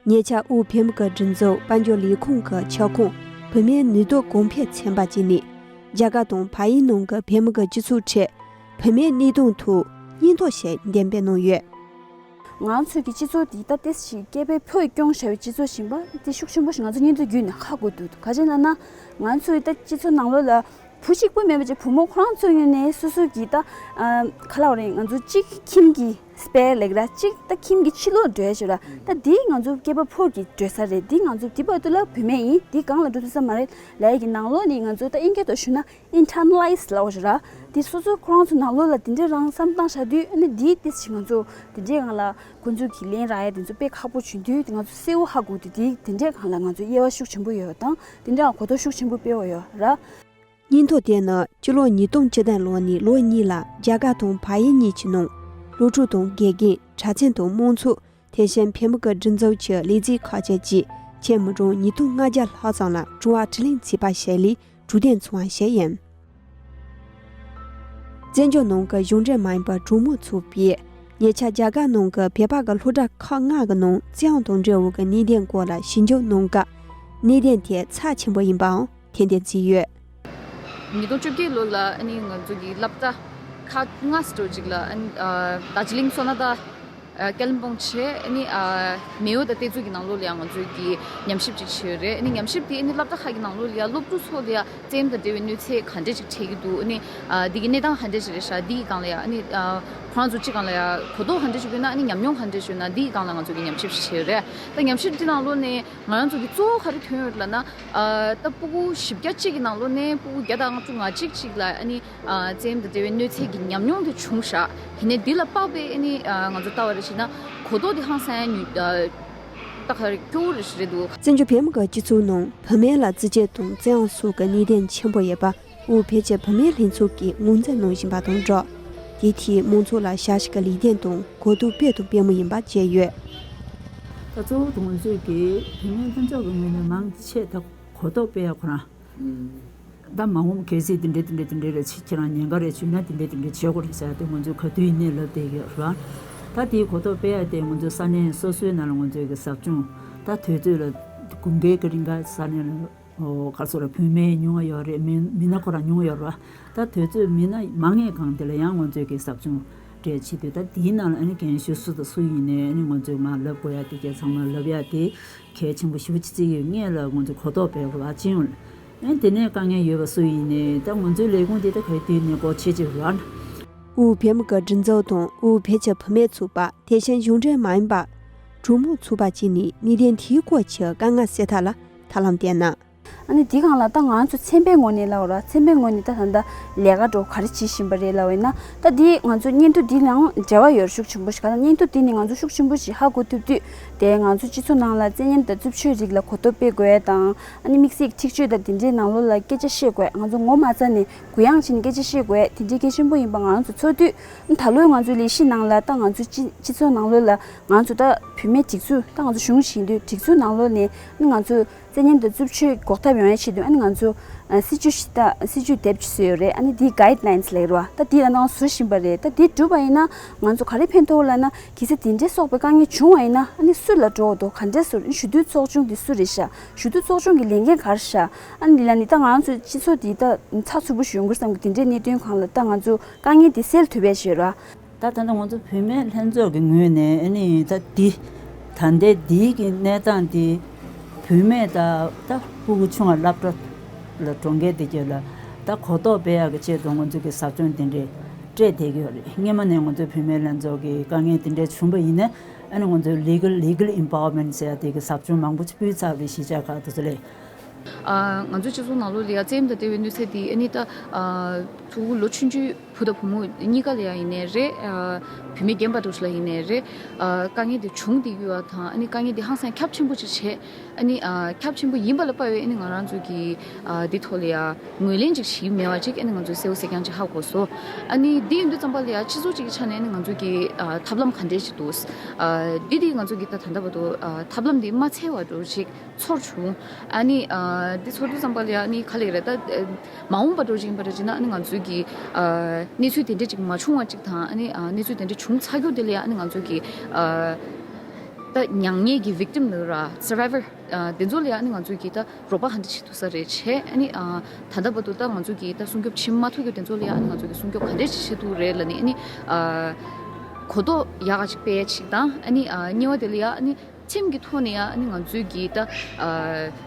ཉེ་ཆར་དབུས་བོད་མི་གི་སྒྲིག་འཛུགས་དཔལ་འབྱོར་ལས་ཁུངས་ཀྱི་ཁྱབ་ཁོངས་བུད་མེད་ནུས་སྟོབས་གོང་འཕེལ་ཚན་པ་བཅས་ནས། རྒྱ་གར་དང་བལ་ཡུལ་ནང་གི་བོད་མི་གི་སྤྱི་ཚོགས་ཁྲོད་ བུད་མེད་གནས་སྟངས་ཐོག་སྙིང་སྟོབས་ཤིག་འགྲེམས་སྤེལ་གནང་ཡོད། ང་ཚོའི་གི་སྤྱི་ཚོགས་འདི་ད་ཏོག་ཙམ་སྐྱེས་པའི་ཕོ་ཡིས་སྐྱོང་བྱ་བའི་སྤྱི་ཚོགས་ཡིན་པ་དེ་ཤུགས་ཆེན་པོ་ཞིག་ང་ཚོ་སྙིང་སྟོབས་བརྒྱུད་ནས་ཧ་གོ་འདུག་ག་རེ་ལབ་ན་ང་ཚོའི་ད་སྤྱི་ཚོགས་ནང་ལོགས་ལ་བུ་གཅིག་པུ་མེད་པ་ཅིག་བུ་མོ་ཁོ་རང་ཚོའི་ངོས་ནས་སོ་སོ་གི་ད་ཨ་ག་ལབ་རེད། ང་ཚོ་གཅིག་ཁྱིམ་གྱི་སྤེ་ར་ལབ་ཀྱི་ར། གཅིག་ད་ཁྱིམ་གྱི་ཕྱི་ལོགས་འགྲོ་ཡ་ཞིག་ར། ད་འདི་ང་ཚོ་སྐྱེས་པ་ཕོ་གི་འགྲོ་ས་རེད། འདི་ང་ཚོ་འདི་བར་དུ་ལ་བུད་མེད་ཡིན། འདི་སྒང་ལ་འགྲོ་ཐུབ་ས་མ་རེད་ལབ་ཡ་གི་ནང་ལོགས་ནས་ང་ཚོ་ད་ཨིན་སྐད་ཐོག་ཞུ་ན་ཨིན་ཊར་ནེ་ལ་ཡིས་ལབ་ཡ་ཞིག་ར། འདི་སོ་སོ་ཁོ་རང་ཚོ་ནང་ལོགས་ལ་འདི་འདྲའི་རང་བསམ་བཏང་བཞག་དུས་ཨ་ནི་འདི་ཏོག་ཙམ་ང་ཚོ་འདི་འདྲའི་སྒང་ལ་ཁོ་ཚོ་གི་ལན་རག་ཡ་དེ་ཚོ་དཔེ་ཁག་པོ་བྱུང་དུས་ང་ཚོ་གསལ་བོ་ཧ་གོ་དུས་འདི་འདི་འདྲའི་སྒང་ལ་ང་ཚོ་དབྱེ་བ་ཤུགས་ཆེན་པོ་ཡོད་པ་དང་འདི་འདྲའི་གོ་རྟོགས་ཤུགས་ཆེན་པོ་སྤེལ་བ་ཡོད་ར། སྙིང་སྟོབས་དེ་ནི་སྤྱི་ལོ་ཉིས་སྟོང་བཅུ་བདུན་ལོ་ནས་ལོ་གཉིས་ལ་རྒྱ་གར་དང་བལ་ཡུལ་གཉིས་ཀྱི་ནང་སློབ་ཕྲུག་དང་དགེ་རྒན། གྲྭ་བཙུན་དང་མང་ཚོགས། དེ་བཞིན་བོད་མི་གི་སྒྲིག་འཛུགས་ཀྱི་ལས་འཛིན་ཁག་ཅན་བཅས་ཁྱོན་མི་གྲངས་ཉིས་སྟོང་ལྔ་བརྒྱ་ལྷག་ཙམ་ལ་དྲི་བ་དྲིས་ལན་བྱས་པ་ཞིག་ལས་གྲོས་དོན་བྱུང་བ་ཞིག་ཡིན། བཙན་བྱོལ་ནང་གི་གཞུང་འབྲེལ་མ་ཡིན་པའི་གྲོས་མོལ་ཚོགས་པས་ཉེ་ཆར་རྒྱ་གར་ནང་གི་བོད་པ་གི་སློབ་གྲྭ་ཁག་ལྔ་གི་ནང་བཙན་དབང་དང་འབྲེལ་བའི་གནད་དོན་སྐོར་ལ་ཞིབ་འཇུག་གནང་སྐབས། གནད་དོན་དེ་ཚབས་ཆེན་པོ་ཡིན་པའང་ཐེར་འདོན་བྱས་ཡོད། ཉིས་སྟོང་བཅོ་བརྒྱད་ལོ་ལ་ཨ་ནི་ང་ཚོ་གི་སློབ་གྲྭ་ཁག་ལྔ་ཙམ་ཅིག་ལ་ཨ་ནི་ཨ་རྡོ་རྗེ་གླིང་། སོ་ན་ད། ཨ་ཀ་ལིམ་པོང་བྱས། ཨ་ནི་ཨ་མེའོ་དང་ཏེ་ཙུའུ་གི་ནང་ལོགས་ལ་ཡང་ང་ཚོའི་གི་ཉམས་ཞིབ་ཅིག་བྱས་ཡོད་རེད། ཨ་ནི་ཉམས་ཞིབ་དེ་ཨ་ནི་སློབ་གྲྭ་ཁག་གི་ནང་ལོགས་ལ་ཡང་སློབ་ཕྲུག་ཚོ་ལ་ཡང་བཙན་དང་འབྲེལ་བའི་གནོད་འཚེ་ག་འདྲས་ཅིག་འཕྲད་ཀྱི་འདུག་ཨ་ནི་ཨ་འདི་གི་གནས་སྟངས་ག་འདྲས་ཅིག་རེད་ཤག་འདིའི་སྒང་ལ་ཡང་ཨ་ནི་ཨ་ཁོ་རང་ཚོ་སྤྱི་སྒང་ལ་ཡང་གོ་རྟོགས་ག་འདྲས་ཅིག་ཡོད་ན། ཨ་ནི་ཉམས་མྱོང་ག་འདྲས་ཅིག་ཡོད་ན། འདིའི་སྒང་ལ་ང་ཚོ་གི་ཉམས་ཞིབ་ཅིག་བྱས་ཡོད་རེད། ད་ཉམས་ཞིབ་འདི་ནང་ལོགས་ནས་ང་རང་ཚོ་གི་གཙོ་བོ་ག་རེ་ཐོན་ཡོད་ལབ་ན། ཨ་ད་སྤུ་གུ་བཞི་བརྒྱ་གཅིག་གི་ནང་ལོགས་ནས་སྤུ་གུ་བརྒྱ་དང་ལྔ་བཅུ་ང་གཅིག་ཅིག་ལ་ཨ་ནི་ཨ་བཙན་དང་འབྲེལ་བའི་གནོད་འཚེ་གི་ཉམས་མྱོང་དེ་བྱུང་ཤག་དེ་ནས་འདི་ལ་དཔག་པའི་ཨ་ནི་ཨ་ང་ཚོ་ལྟ་བ་རེ་བྱས་ན་གོ་རྟོགས་དེ་ཧང་སང་ཡང་ཉུ་ཨ་ད་ག་རེ་སྐྱོ་བོ་རེ་ཞིག་རེད་འདུག་བཙན་བྱོལ་བོད་མི་གི་སྤྱི་ཚོགས་ནང་བུད་མེད་ལ་རྩིས་སྤྲོད་དང་བཙན་དབང་སོགས་ཀྱི་གནད་དོན་ཆེན་པོ་ཡོད་པ་དབུས་བོད་ཀྱི་བུད་མེད་ལྷན་ཚོགས་ཀྱིས་ངོས་འཛིན་གནང་བཞིན་པ་དང་སྦྲགས། དེའི་ཐད་མང་ཚོགས་ལ་ཞབས་ཞུ་གི་ལས་དོན་དང་གོ་རྟོགས་སྤེལ་དང་སྤེལ་མུས་ཡིན་པ་བཅས་ཡོད། ད་གཙོ་བོ་དང་ང་ཚོས་ཀྱི་བུད་མེད་ལྷན་ཚོགས་ཀྱི་ངོས་ནས་མང་ཆེ་ད་གོ་རྟོགས་སྤེལ་ཡ་ཁོ་རང་། ད་མ་འོངས་གལ་སྲིད་དེ་འདྲ་དེ་འདྲ་དེ་འདྲ་རེ་ཆེ་ཁྱེད་རང་ཉེན་ཁ་རེ་བྱུང་ན་དེ་འདྲ་དེ་འདྲ་བྱེད་དགོས་རེད་ཟེར་ཡ་དེ་ང་ཚོས་ག་དུས་ཡིན་ནའི་ལབ་བསྡད་ཡོད་རེད་བ། ད་དེའི་གོ་རྟོགས་སྤེལ་ཡ་དེ་ང་ཚོས་ས་གནས་སོ་སོའི་ནང་ལ་ང་ཚོས་ཀྱི་ཟབ་སྦྱོང་ད་དུས་ཚོད་ལ་དགུན་ཁའི་གི་རིང་ག་ས་གནས་ལ་ཨོ་ག་རེ་ཟེར་བུད་མེད་ཉུང་ང་ཡོད་རེད། མི་མི་སྣ་ཁོ་རང་ཉུང་ང་ཡོད་རེད་བ། ད་དུས་ཚོད་མི་སྣ་མང་ངེས་གང་དེ་ལ་ཡང་ང་ཚོས་ཀྱི་ཟབ་སྦྱོང་སྤྲད་བྱེད་དུས་ད་དེའི་ནང་ལ་ཨ་ནི་རྒན་གཞོན་སུ་དང་སུ་ཡིན་ནའི་ཨ་ནི་ང་ཚོས་མར་ལབ་དགོས་ཡ་དེ་གས་ཚང་མ་ལབ་ཡ་དེ། གལ་ཆེན་པོ་ཞེ་པོ་ཅིག་བརྩི་གི་ཡོད། སྔོན་ལ་ང་ཚོ་གོ་རྟོགས་སྤེལ་དགོས་པ་ཅི་ཡོང་། ཨེ་དེ་ནས་དཀའ་ངལ་ཡོད་པ་སུ་ཡིན་ནའི་ད་ང་ཚོའི་ལས་ཁུངས་དེ་ད་ག་དུས་ནས་སྒོ་ཕྱེ་ཅིག་ར། དབུས་བོད་མི་གི་སྒྲིག་འཛུགས་དང་དབུས་བོད་ཀྱི་བུད་མེད་ཚོགས་པ་དེ་བཞིན་གཞུང་འབྲེལ་མ་ཡིན་པ་གྲོས་མོལ་ཚོགས་པ་བཅས་ནས་གནད་དོན་དེའི་སྐོར་གྱི་དཀའ་ངལ་སེལ་ཐབས་ལ་ཐབས་ལམ་བསྟན་ན། ཨ་ནི་འདི་སྒང་ལ་ད་ང་ཚོ་ཚན་པའི་ངོས་ནས་ལབ་ར། ཚན་པའི་ངོས་ནས་ད་ད་ལྟ་ལས་ཀ་འགྲོ་ག་རེ་བྱེད་བཞིན་པ་རེད་ལབ་ཡིན་ན། ད་འདི་ང་ཚོ་སྙན་ཐོ་འདི་ལའང་འབྲེལ་བ་ཡོད་ཤུགས་ཆེན་པོ་ཞིག་ག་ད་སྙན་ཐོ་འདི་ནས་ང་ཚོ་ཤུགས་ཆེན་པོ་ཞིག་ཧ་གོ་ཐུབ་དུས་དེ་ང་ཚོ་སྤྱི་ཚོགས་ནང་ལ་བཙན་ཉམས་དང་རྩུབ་སྤྱོད་རིགས་ལ་གོ་རྟོགས་སྤེལ་དགོས་ཡ་དང་། ཨ་ནི་དམིགས་བསལ་འཁྲིག་སྤྱོད་དང་དེ་འདྲའི་ནང་ལོགས་ལ་སྐད་ཆ་བཤད་དགོས་ཡ། ང་ཚོ་ངོ་མ་ཚ་ནས་གུ་ཡངས་བྱས་ནས་སྐད་ཆ་བཤད་དགོས་ཡ་དེ་འདྲའི་གལ་ཆེན་པོ་ཡིན་པ་ང་ཚོ་ཚོར་དུས། ད་ལོའི་ང་ཚོའི་ལས་གཞི་ནང་ལ་ད་ང་ཚོ་སྤྱི་སྤྱི་ཚོགས་ནང་ལོགས་ལ་ང་ཚོ་ད་བུད་མེད་སྒྲིག་འཛུགས་ད་ང་ཚོ་གཞུང་བཞེས་དུས་སྒྲིག་འཛུགས་ནང་ལོགས་ནས་ང་ཚོ་བཙན་ཉམས་དང་རྩུབ་སྤྱོད་འགོག་ཐབས་ཡོང་ཡ་ཆེད་དུ་ཨ་ནི་ང་ཚོ་ཨ་སྲིད་ཇུས་ཤིག་ད་སྲིད་ཇུས་དེབ་ཅིག་བཟོས་ཡོད་རེད། ཨ་ནི་དེའི་guidelines་ལབ་ཀྱི་རེད་བ། ད་དེ་ད་ནང་བཟོ་བཞིན་པ་རེད། ད་དེ་གྲུབ་པ་ཡིན་ན་ང་ཚོ་ག་རེ་ཕན་ཐོགས་ལབ་ན། གལ་སྲིད་དེ་འདྲའི་སོགས་པའི་དཀའ་ངལ་བྱུང་བ་ཡིན་ན་ཨ་ནི་སུ་ལ་འགྲོ་འདུག་ག་འདྲས་སུ་ཞུ་གཏུག་ཚོགས་ཆུང་དེ་སུ་རེད་ཤག་ཞུ་གཏུག་ཚོགས་ཆུང་གི་ལས་འགན་ག་རེ་ཤག་ཨ་ནི་ལ་ནི་ད་ང་ཚོ་སྤྱི་ཚོགས་དེ་ད་ཚགས་ཚུད་པོ་ཞིག་ཡོང་གི་རེད་བསམ་གི། དེ་འདྲའི་གནད་དོན་སྒང་ལ་ད་ང་ཚོ་དཀའ་ངལ་དེ་སེལ་ཐུབ་པའི་ཞོར་ར། ད་ད་ལྟ་ང་ཚོ་བུད་མེད་ལྷན་ཚོགས་ཀྱི་ངོས་ནས་ཨ་ནི་ད་འདི་ད་ལྟའི་འདིའི་གི་གནས་སྟངས་འདི་བུད་མེད་ད་ད་སྤུ་གུ་ཆུང་བ་སློབ་གྲྭ་ལ་འགྲོ་མཁན་དེ་གྱོད་ལ་ད་གོ་རྟོགས་སྤེལ་ཡག་གི་ཆེད་དུ་ང་ཚོ་གི་ཟབ་སྦྱོང་དེ་འདྲས་སྤྲད་བསྡད་ཀྱི་ཡོད་རེད། སྔོན་མ་ནས་ང་ཚོའི་བུད་མེད་ལྷན་ཚོགས་ཀྱི་དཀའ་ངལ་དེ་འདྲས་བྱུང་བ་ཡིན་ན་ཨ་ནི་ང་ཚོའི་legal legal empowerment་ཟེར་ཡག་དེ་གི་ཟབ་སྦྱོང་མང་པོ་ཅིག་སྤེལ་ཚར་བའི་གཞིས་ཆགས་ཁག་དེ་ཚོ་ལས། ཨ་ང་ཚོའི་སྤྱི་ཚོགས་ནང་ལོགས་ལ་ཡ་བཙན་དང་འབྲེལ་བའི་གནོད་འཚེ་འདི་ཨ་ནི་ད་ཨ་ཕྲུ་གུ་ལོ་ཆུང་ཆུང་བུ་དང་བུ་མོ་གཉིས་ཀ་ལ་ཡ་ཡིན་ནའི་རེད། ཨ་བུད་མེད་རྒན་པ་འདྲ་བོ་ཞིག་ལ་ཡིན་ནའི་རེད། ཨ་དཀའ་ངལ་དེ་བྱུང་བསྡད་ཡོད་པ་དང་ཨ་ནི་དཀའ་ངལ་དེ་ཧང་སང་ཁྱབ་ཆེན་པོ་ཅིག་བྱས། ཨ་ནི་ཨ་ཁྱབ་ཆེན་པོ་ཡིན་པ་ལ་དཔག་པའི་ཨ་ནི་ང་རང་ཚོ་གི་ཨ་འདི་ཐོག་ལ་ཡ་ངོས་ལེན་ཅིག་བྱེད་མེད་པ་ཅིག་ཨ་ནི་ང་ཚོས་གསལ་བོ་གསལ་རྐྱང་ཅིག་ཧ་གོ་སོང་། ཨ་ནི་འདི་ཡིན་དུས་ཙམ་པ་ལ་ཡ་སྤྱི་ཚོགས་ཅིག་གི་ཆ་ནས་ཨ་ནི་ང་ཚོ་གི་ཨ་ཐབས་ལམ་ག་འདྲས་ཅིག་འདུག་ཨ་འདི་དེ་ང་ཚོ་གི་ད་ད་ལྟ་བར་དུ་ཨ་ཐབས་ལམ་འདི་མ་འཚོལ་བ་འདྲ་བོ་ཅིག་ཚོར་བྱུང་། ཨ་ནི་ཨ་འདི་ཚོར་དུས་ཙམ་པ་ལ་ཡ་ཨ་ནི་ག་ལེ་རེད་ད། མ་འོངས་པ་འདྲ་བོ་ཅིག་ཡིན་པ་འདྲ་ཅིག་ན་ཨ་ནི་ང་ཚོའི་གི་ཨ་གནས་ཚུལ་དེ་འདྲ་ཅིག་མ་བྱུང་བ་ཅིག་དང་ཨ་ནི་ཨ་གནས་ཚུལ་དེ་འདྲ་བྱུང་ཚར་རྒྱུ་དེ་ལ་ཡ་ཨ་ནི་ང་ཚོའི་གི་ཨ་ ད་མྱ་ངན་གྱི་victim་ནི་ར་survivor་དེ་ཚོ་ལ་ཡ་ཨ་ནི་ང་ཚོས་ཀྱིས་ད་རོགས་པ་ག་འདྲ་བྱེད་ཐུབ་ས་རེད་བྱས། ཨ་ནི་ད་ལྟ་བར་དུ་ད་ང་ཚོས་ཀྱིས་ད་སྲུང་སྐྱོབ་བྱེད་མ་ཐུབ་རྒྱུ་དེ་ཚོ་ལ་ཡ་ཨ་ནི་ང་ཚོས་ཀྱིས་སྲུང་སྐྱོབ་ག་འདྲ་ཅིག་བྱེད་ཐུབ་རེད་ལབ་ནི། ཨ་ནི་གོ་རྟོགས་ཡག་ག་ཅིག་སྤེལ་ཡ་ཅིག་དང་། ཨ་ནི་གཉིས་པ་དེ་ལ་ཡ་ཨ་ནི་ཁྲིམས་ཀྱི་ཐོག་ནས་ཡ་ཨ་ནི་ང་ཚོས་ཀྱིས་ད་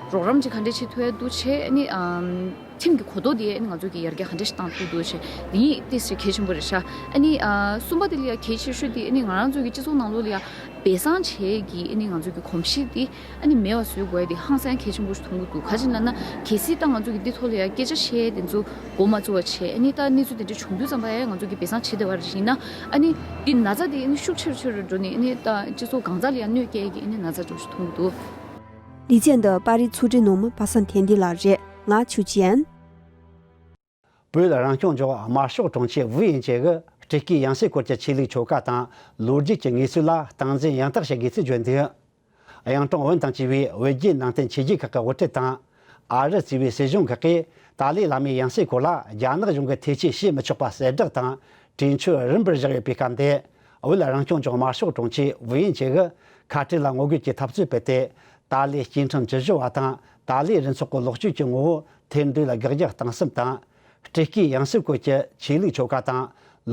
རོགས་རམ་ཅིག་ག་འདྲ་བྱེད་ཐུབ་ཡ་འདུག་བྱས། ཨ་ནི་ཁྲིམས་ཀྱི་གོ་རྟོགས་དེ་ཨ་ནི་ང་ཚོས་ཀྱིས་ཡར་རྒྱས་ག་འདྲ་ཞིག་བཏང་ཐུབ་འདུག་བྱས། འདི་གཉིས་ཏོག་ཙམ་གལ་ཆེན་པོ་རེད་ཤག་ཨ་ནི་གསུམ་པ་དེ་ལ་ཡ་གལ་ཆེ་ཤོས་དེ་ཨ་ནི་ང་རང་ཚོ་གི་སྤྱི་ཚོགས་ནང་ལོགས་ལ་ཡ་སྦས་གསང་བྱེད་ཀྱི་ཨ་ནི་ང་ཚོ་གི་གོམས་གཤིས་དེ་ཨ་ནི་མེད་པ་བཟོ་དགོས་ཡ་དེ་ཧང་སང་གལ་ཆེན་པོ་ཞིག་མཐོང་གི་འདུག་ག་ཅི་ལབ་ན་གལ་སྲིད་ད་ང་ཚོ་གི་འདི་ཐོག་ལ་ཡ་སྐད་ཆ་བཤད་དེ་ཚོ་འགོ་མ་བཙུགས་པ་བྱས། ཨ་ནི་ད་གནས་ཚུལ་དེ་འདྲ་བྱུང་དུས་ཙམ་པ་ཡ་ང་ཚོ་གི་སྦས་གསང་བྱེད་བསྡད་པ་རེད་ན། ཨ་ནི་འདི་ན་ཚ་དེ་ཨ་ནི་ཤུགས་ཆེ་རུ་ཆེ་རུ་འགྲོ་ནས་ཨ་ནི་ད་སྤྱི་ཚོགས་གང་ཟག་ལ་ཡ་གནོད་སྐྱེལ་གྱི་ཨ་ནི་ན་ཚ་འགྲོ་ཞིག་མཐོང་གི་འདུག་ལེ་ཚན་འདི་པར་རིས་ཚུལ་ཁྲིམས་ནང་མི་པ་སངས་བསྟན་འདུས་ལགས་རེད། ང་ཆུ་ཅན། བོད་རང་སྐྱོང་ལྗོངས་དམར་ཤོག་དྲུང་ཆེ་ཝུའུ་དབྱིང་ཅེ་གིས་སྤྲུལ་སྐུའི་ཡང་སྲིད་སྐོར་གྱི་ཆོས་ལུགས་ཆོ་ག་དང་ལོ་རྒྱུས་ཀྱི་གནས་ཚུལ་ལ་སྟངས་འཛིན་ཡང་དག་བྱེད་དགོས་ཚུལ་བརྗོད་འདུག་གཡུང་དྲུང་བོན་དང་བཅས་པའི་བོད་བརྒྱུད་ནང་བསྟན་ཆོས་བརྒྱུད་ཁག་གི་དབུ་ཁྲིད་དང་། ཨ་རི་གཙོས་པའི་སྲིད་གཞུང་ཁག་གིས་ཏཱ་ལའི་བླ་མའི་ཡང་སྲིད་སྐོར་ལ་རྒྱ་ནག་གཞུང་གིས་ཐེ་བྱུས་བྱེད་མི་ཆོག་པ་གསལ་བསྒྲགས་དང་གྲོས་ཆོད་རིམ་པར་བཞག་ཡོད་པའི་སྐབས་འདིར། བོད་རང་སྐྱོང་ལྗོངས་དམར་ཤོག་དྲུང་ཆེ་ཝུའུ་དབྱིང་ཅེ་གིས་ཁ་བྲལ་ལ་ངོ་རྒོལ་གྱི་འཐབ་རྩོད་སྤེལ་ཏེ། ཏཱ་ལའི་སྐྱེ་ཕྲེང་བཅུ་བཞི་བ་དང་ཏཱ་ལའི་རུ་ཚོགས་ཀྱི་ལོག་སྤྱོད་ཀྱི་ངོ་བོ་ཐེར་འདོན་ལ་དགག་རྒྱག་གཏིང་ཟབ་དང་། སྤྲུལ་སྐུའི་ཡང་སྲིད་སྐོར་གྱི་ཆོས་ལུགས་ཆོ་ག་དང་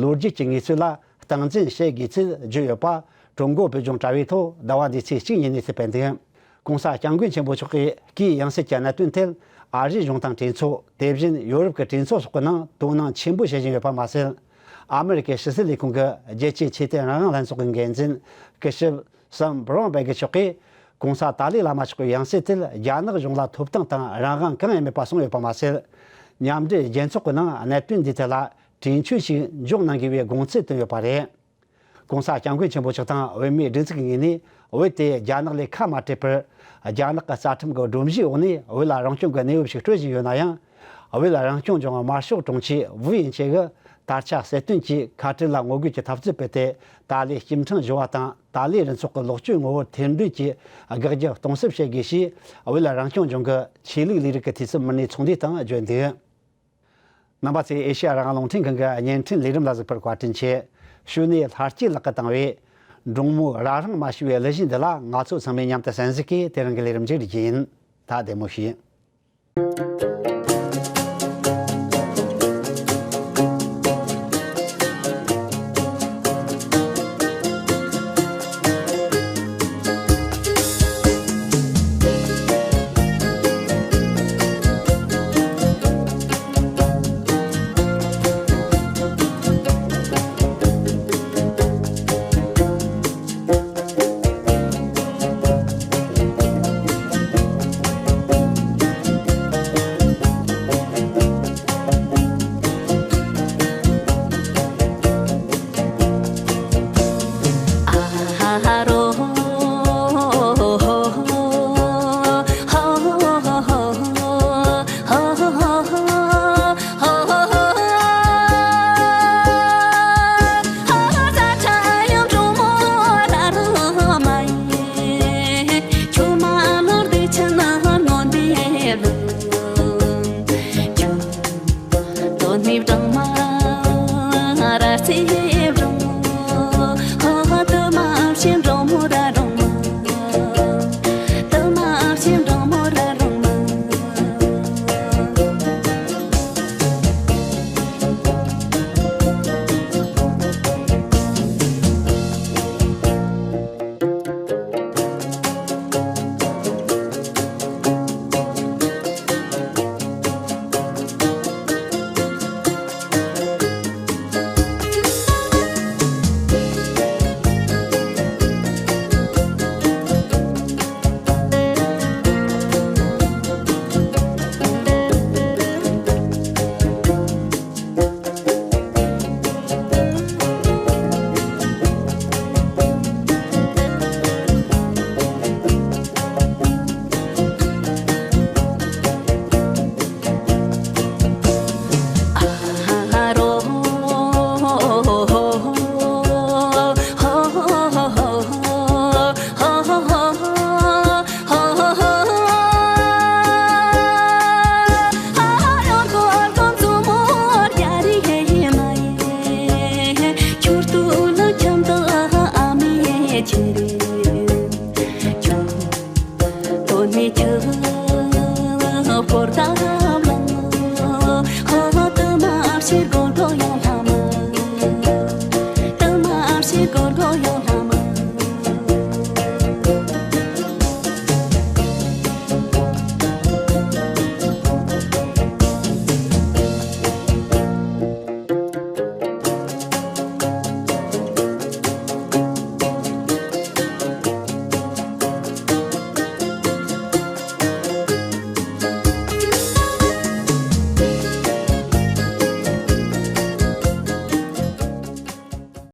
ལོ་རྒྱུས་ཀྱི་གནས་ཚུལ་ལ་སྟངས་འཛིན་བྱེད་དགོས་ཚུལ་བརྗོད་ཡོད་པ། ཀྲུང་གོ་བོད་ལྗོངས་དྲ་བའི་ཐོག་ཟླ་བ་འདིའི་ཚེས་གཅིག་ཉིན་གནས་ཚུལ་སྤེལ་འདུག་གོང་ས་སྐྱབས་མགོན་ཆེན་པོ་མཆོག་གིས་སྐུའི་ཡང་སྲིད་ཀྱི་གནད་དོན་ཐད་ཨ་རིའི་གཞུང་དང་གྲོས་ཚོགས། དེ་བཞིན་ཡོ་རོབ་ཀྱི་གྲོས་ཚོགས་སོགས་ཀྱི་ནང་དོ་སྣང་ཆེན་པོ་བྱེད་བཞིན་ཡོད་པ་མ་ཟད། ཨ་མེ་རི་ཀའི་ཕྱི་སྲིད་ལས་ཁུངས་ཀྱི་རྒྱལ་སྤྱིའི་ཆོས་དད་རང་དབང་ལྷན་ཚོགས་ཀྱི་འགན་འཛིན་སྐུ་ཞབས་སམ་བྷི་རོན་བྷེ་གི་མཆོག་གིས། གོང་ས་ཏཱ་ལའི་བླ་མ་མཆོག་གི་ཡང་སྲིད་དེར་རྒྱ་ནག་གཞུང་ལ་ཐོབ་ཐང་དང་རང་དབང་གང་ཡང་མེད་པ་གསུངས་ཡོད་པ་མ་ཟད། མཉམ་འབྲེལ་རྒྱལ་ཚོགས་ཀྱི་ནང་གནད་དོན་འདིའི་ཐད་ལ་གྲོས་ཆོད་ཞིག་འཇོག་གནང་དགོས་པའི་དགོངས་ཚུལ་བཏོན་ཡོད་པ་རེད། གོང་ས་སྐྱབས་མགོན་ཆེན་པོ་མཆོག་དང་བོད་མིའི་སྒྲིག་འཛུགས་ཀྱི་ངོས་ནས། བོད་དེ་རྒྱ་ནག་ལས་ཁ་མ་བྲལ་བར། རྒྱ་ནག་གི་རྩ་ཁྲིམས་ཀྱི་སྒྲོམ་གཞིའི་འོག་ནས་བོད་ལ་རང་སྐྱོང་གི་གནས་བབ་ཞིག་སྤྲོད་བཞིན་ཡོད་ན་ཡང་། བོད་རང་སྐྱོང་ལྗོངས་དམར་ཤོག་དྲུང་ཆེ་ཝུའུ་དབྱིང་ཅེ་གིས་དར་ཆ་གསལ་སྟོན་གྱིས་ཁ་བྲལ་ལ་ངོ་རྒོལ་གྱི་འཐབ་རྩོད་སྤེལ་ཏེ། ཏཱ་ལའི་སྐྱེ་ཕྲེང་བཞི་བ་དང་ཏཱ་ལའི་རུ་ཚོགས་ཀྱི་ལོག་སྤྱོད་ངོ་བོར་ཐེར་འདོན་གྱིས་དགག་རྒྱག་གཏིང་ཟབ་བྱེད་དགོས་ཞེས། བོད་རང་སྐྱོང་ལྗོངས་ཀྱི་ཆོས་ལུགས་ལས་རིགས་ཀྱི་འཐུས་ཚབ་མི་སྣའི་ཚོགས་འདུའི་སྟེང་བརྗོད་འདུག་རྣམ་པ་ཚོས་ཨེ་ཤེ་ཡ་རང་དབང་རླུང་འཕྲིན་ཁང་གི་བརྙན་འཕྲིན་ལས་རིམ་ལ་གཟིགས་པར་བཀའ་དྲིན་ཆེ། ཞུ་ནས་ལྷ་སྐྱིད་ལགས་ཀྱིས་བཏང་བའི་འབྲོང་མོ་རྭ་རིང་མ་ཞུ་བའི་གླུ་གཞས་འདི་ལ་ང་ཚོ་ཚང་མས་མཉམ་དུ་གསན་གཟིགས་ཀྱིས་དེ་རིང་གི་ལས་རིམ་མཇུག་སྒྲིལ་རྒྱུ་ཡིན། ད་བདེ་མོ་བྱོས།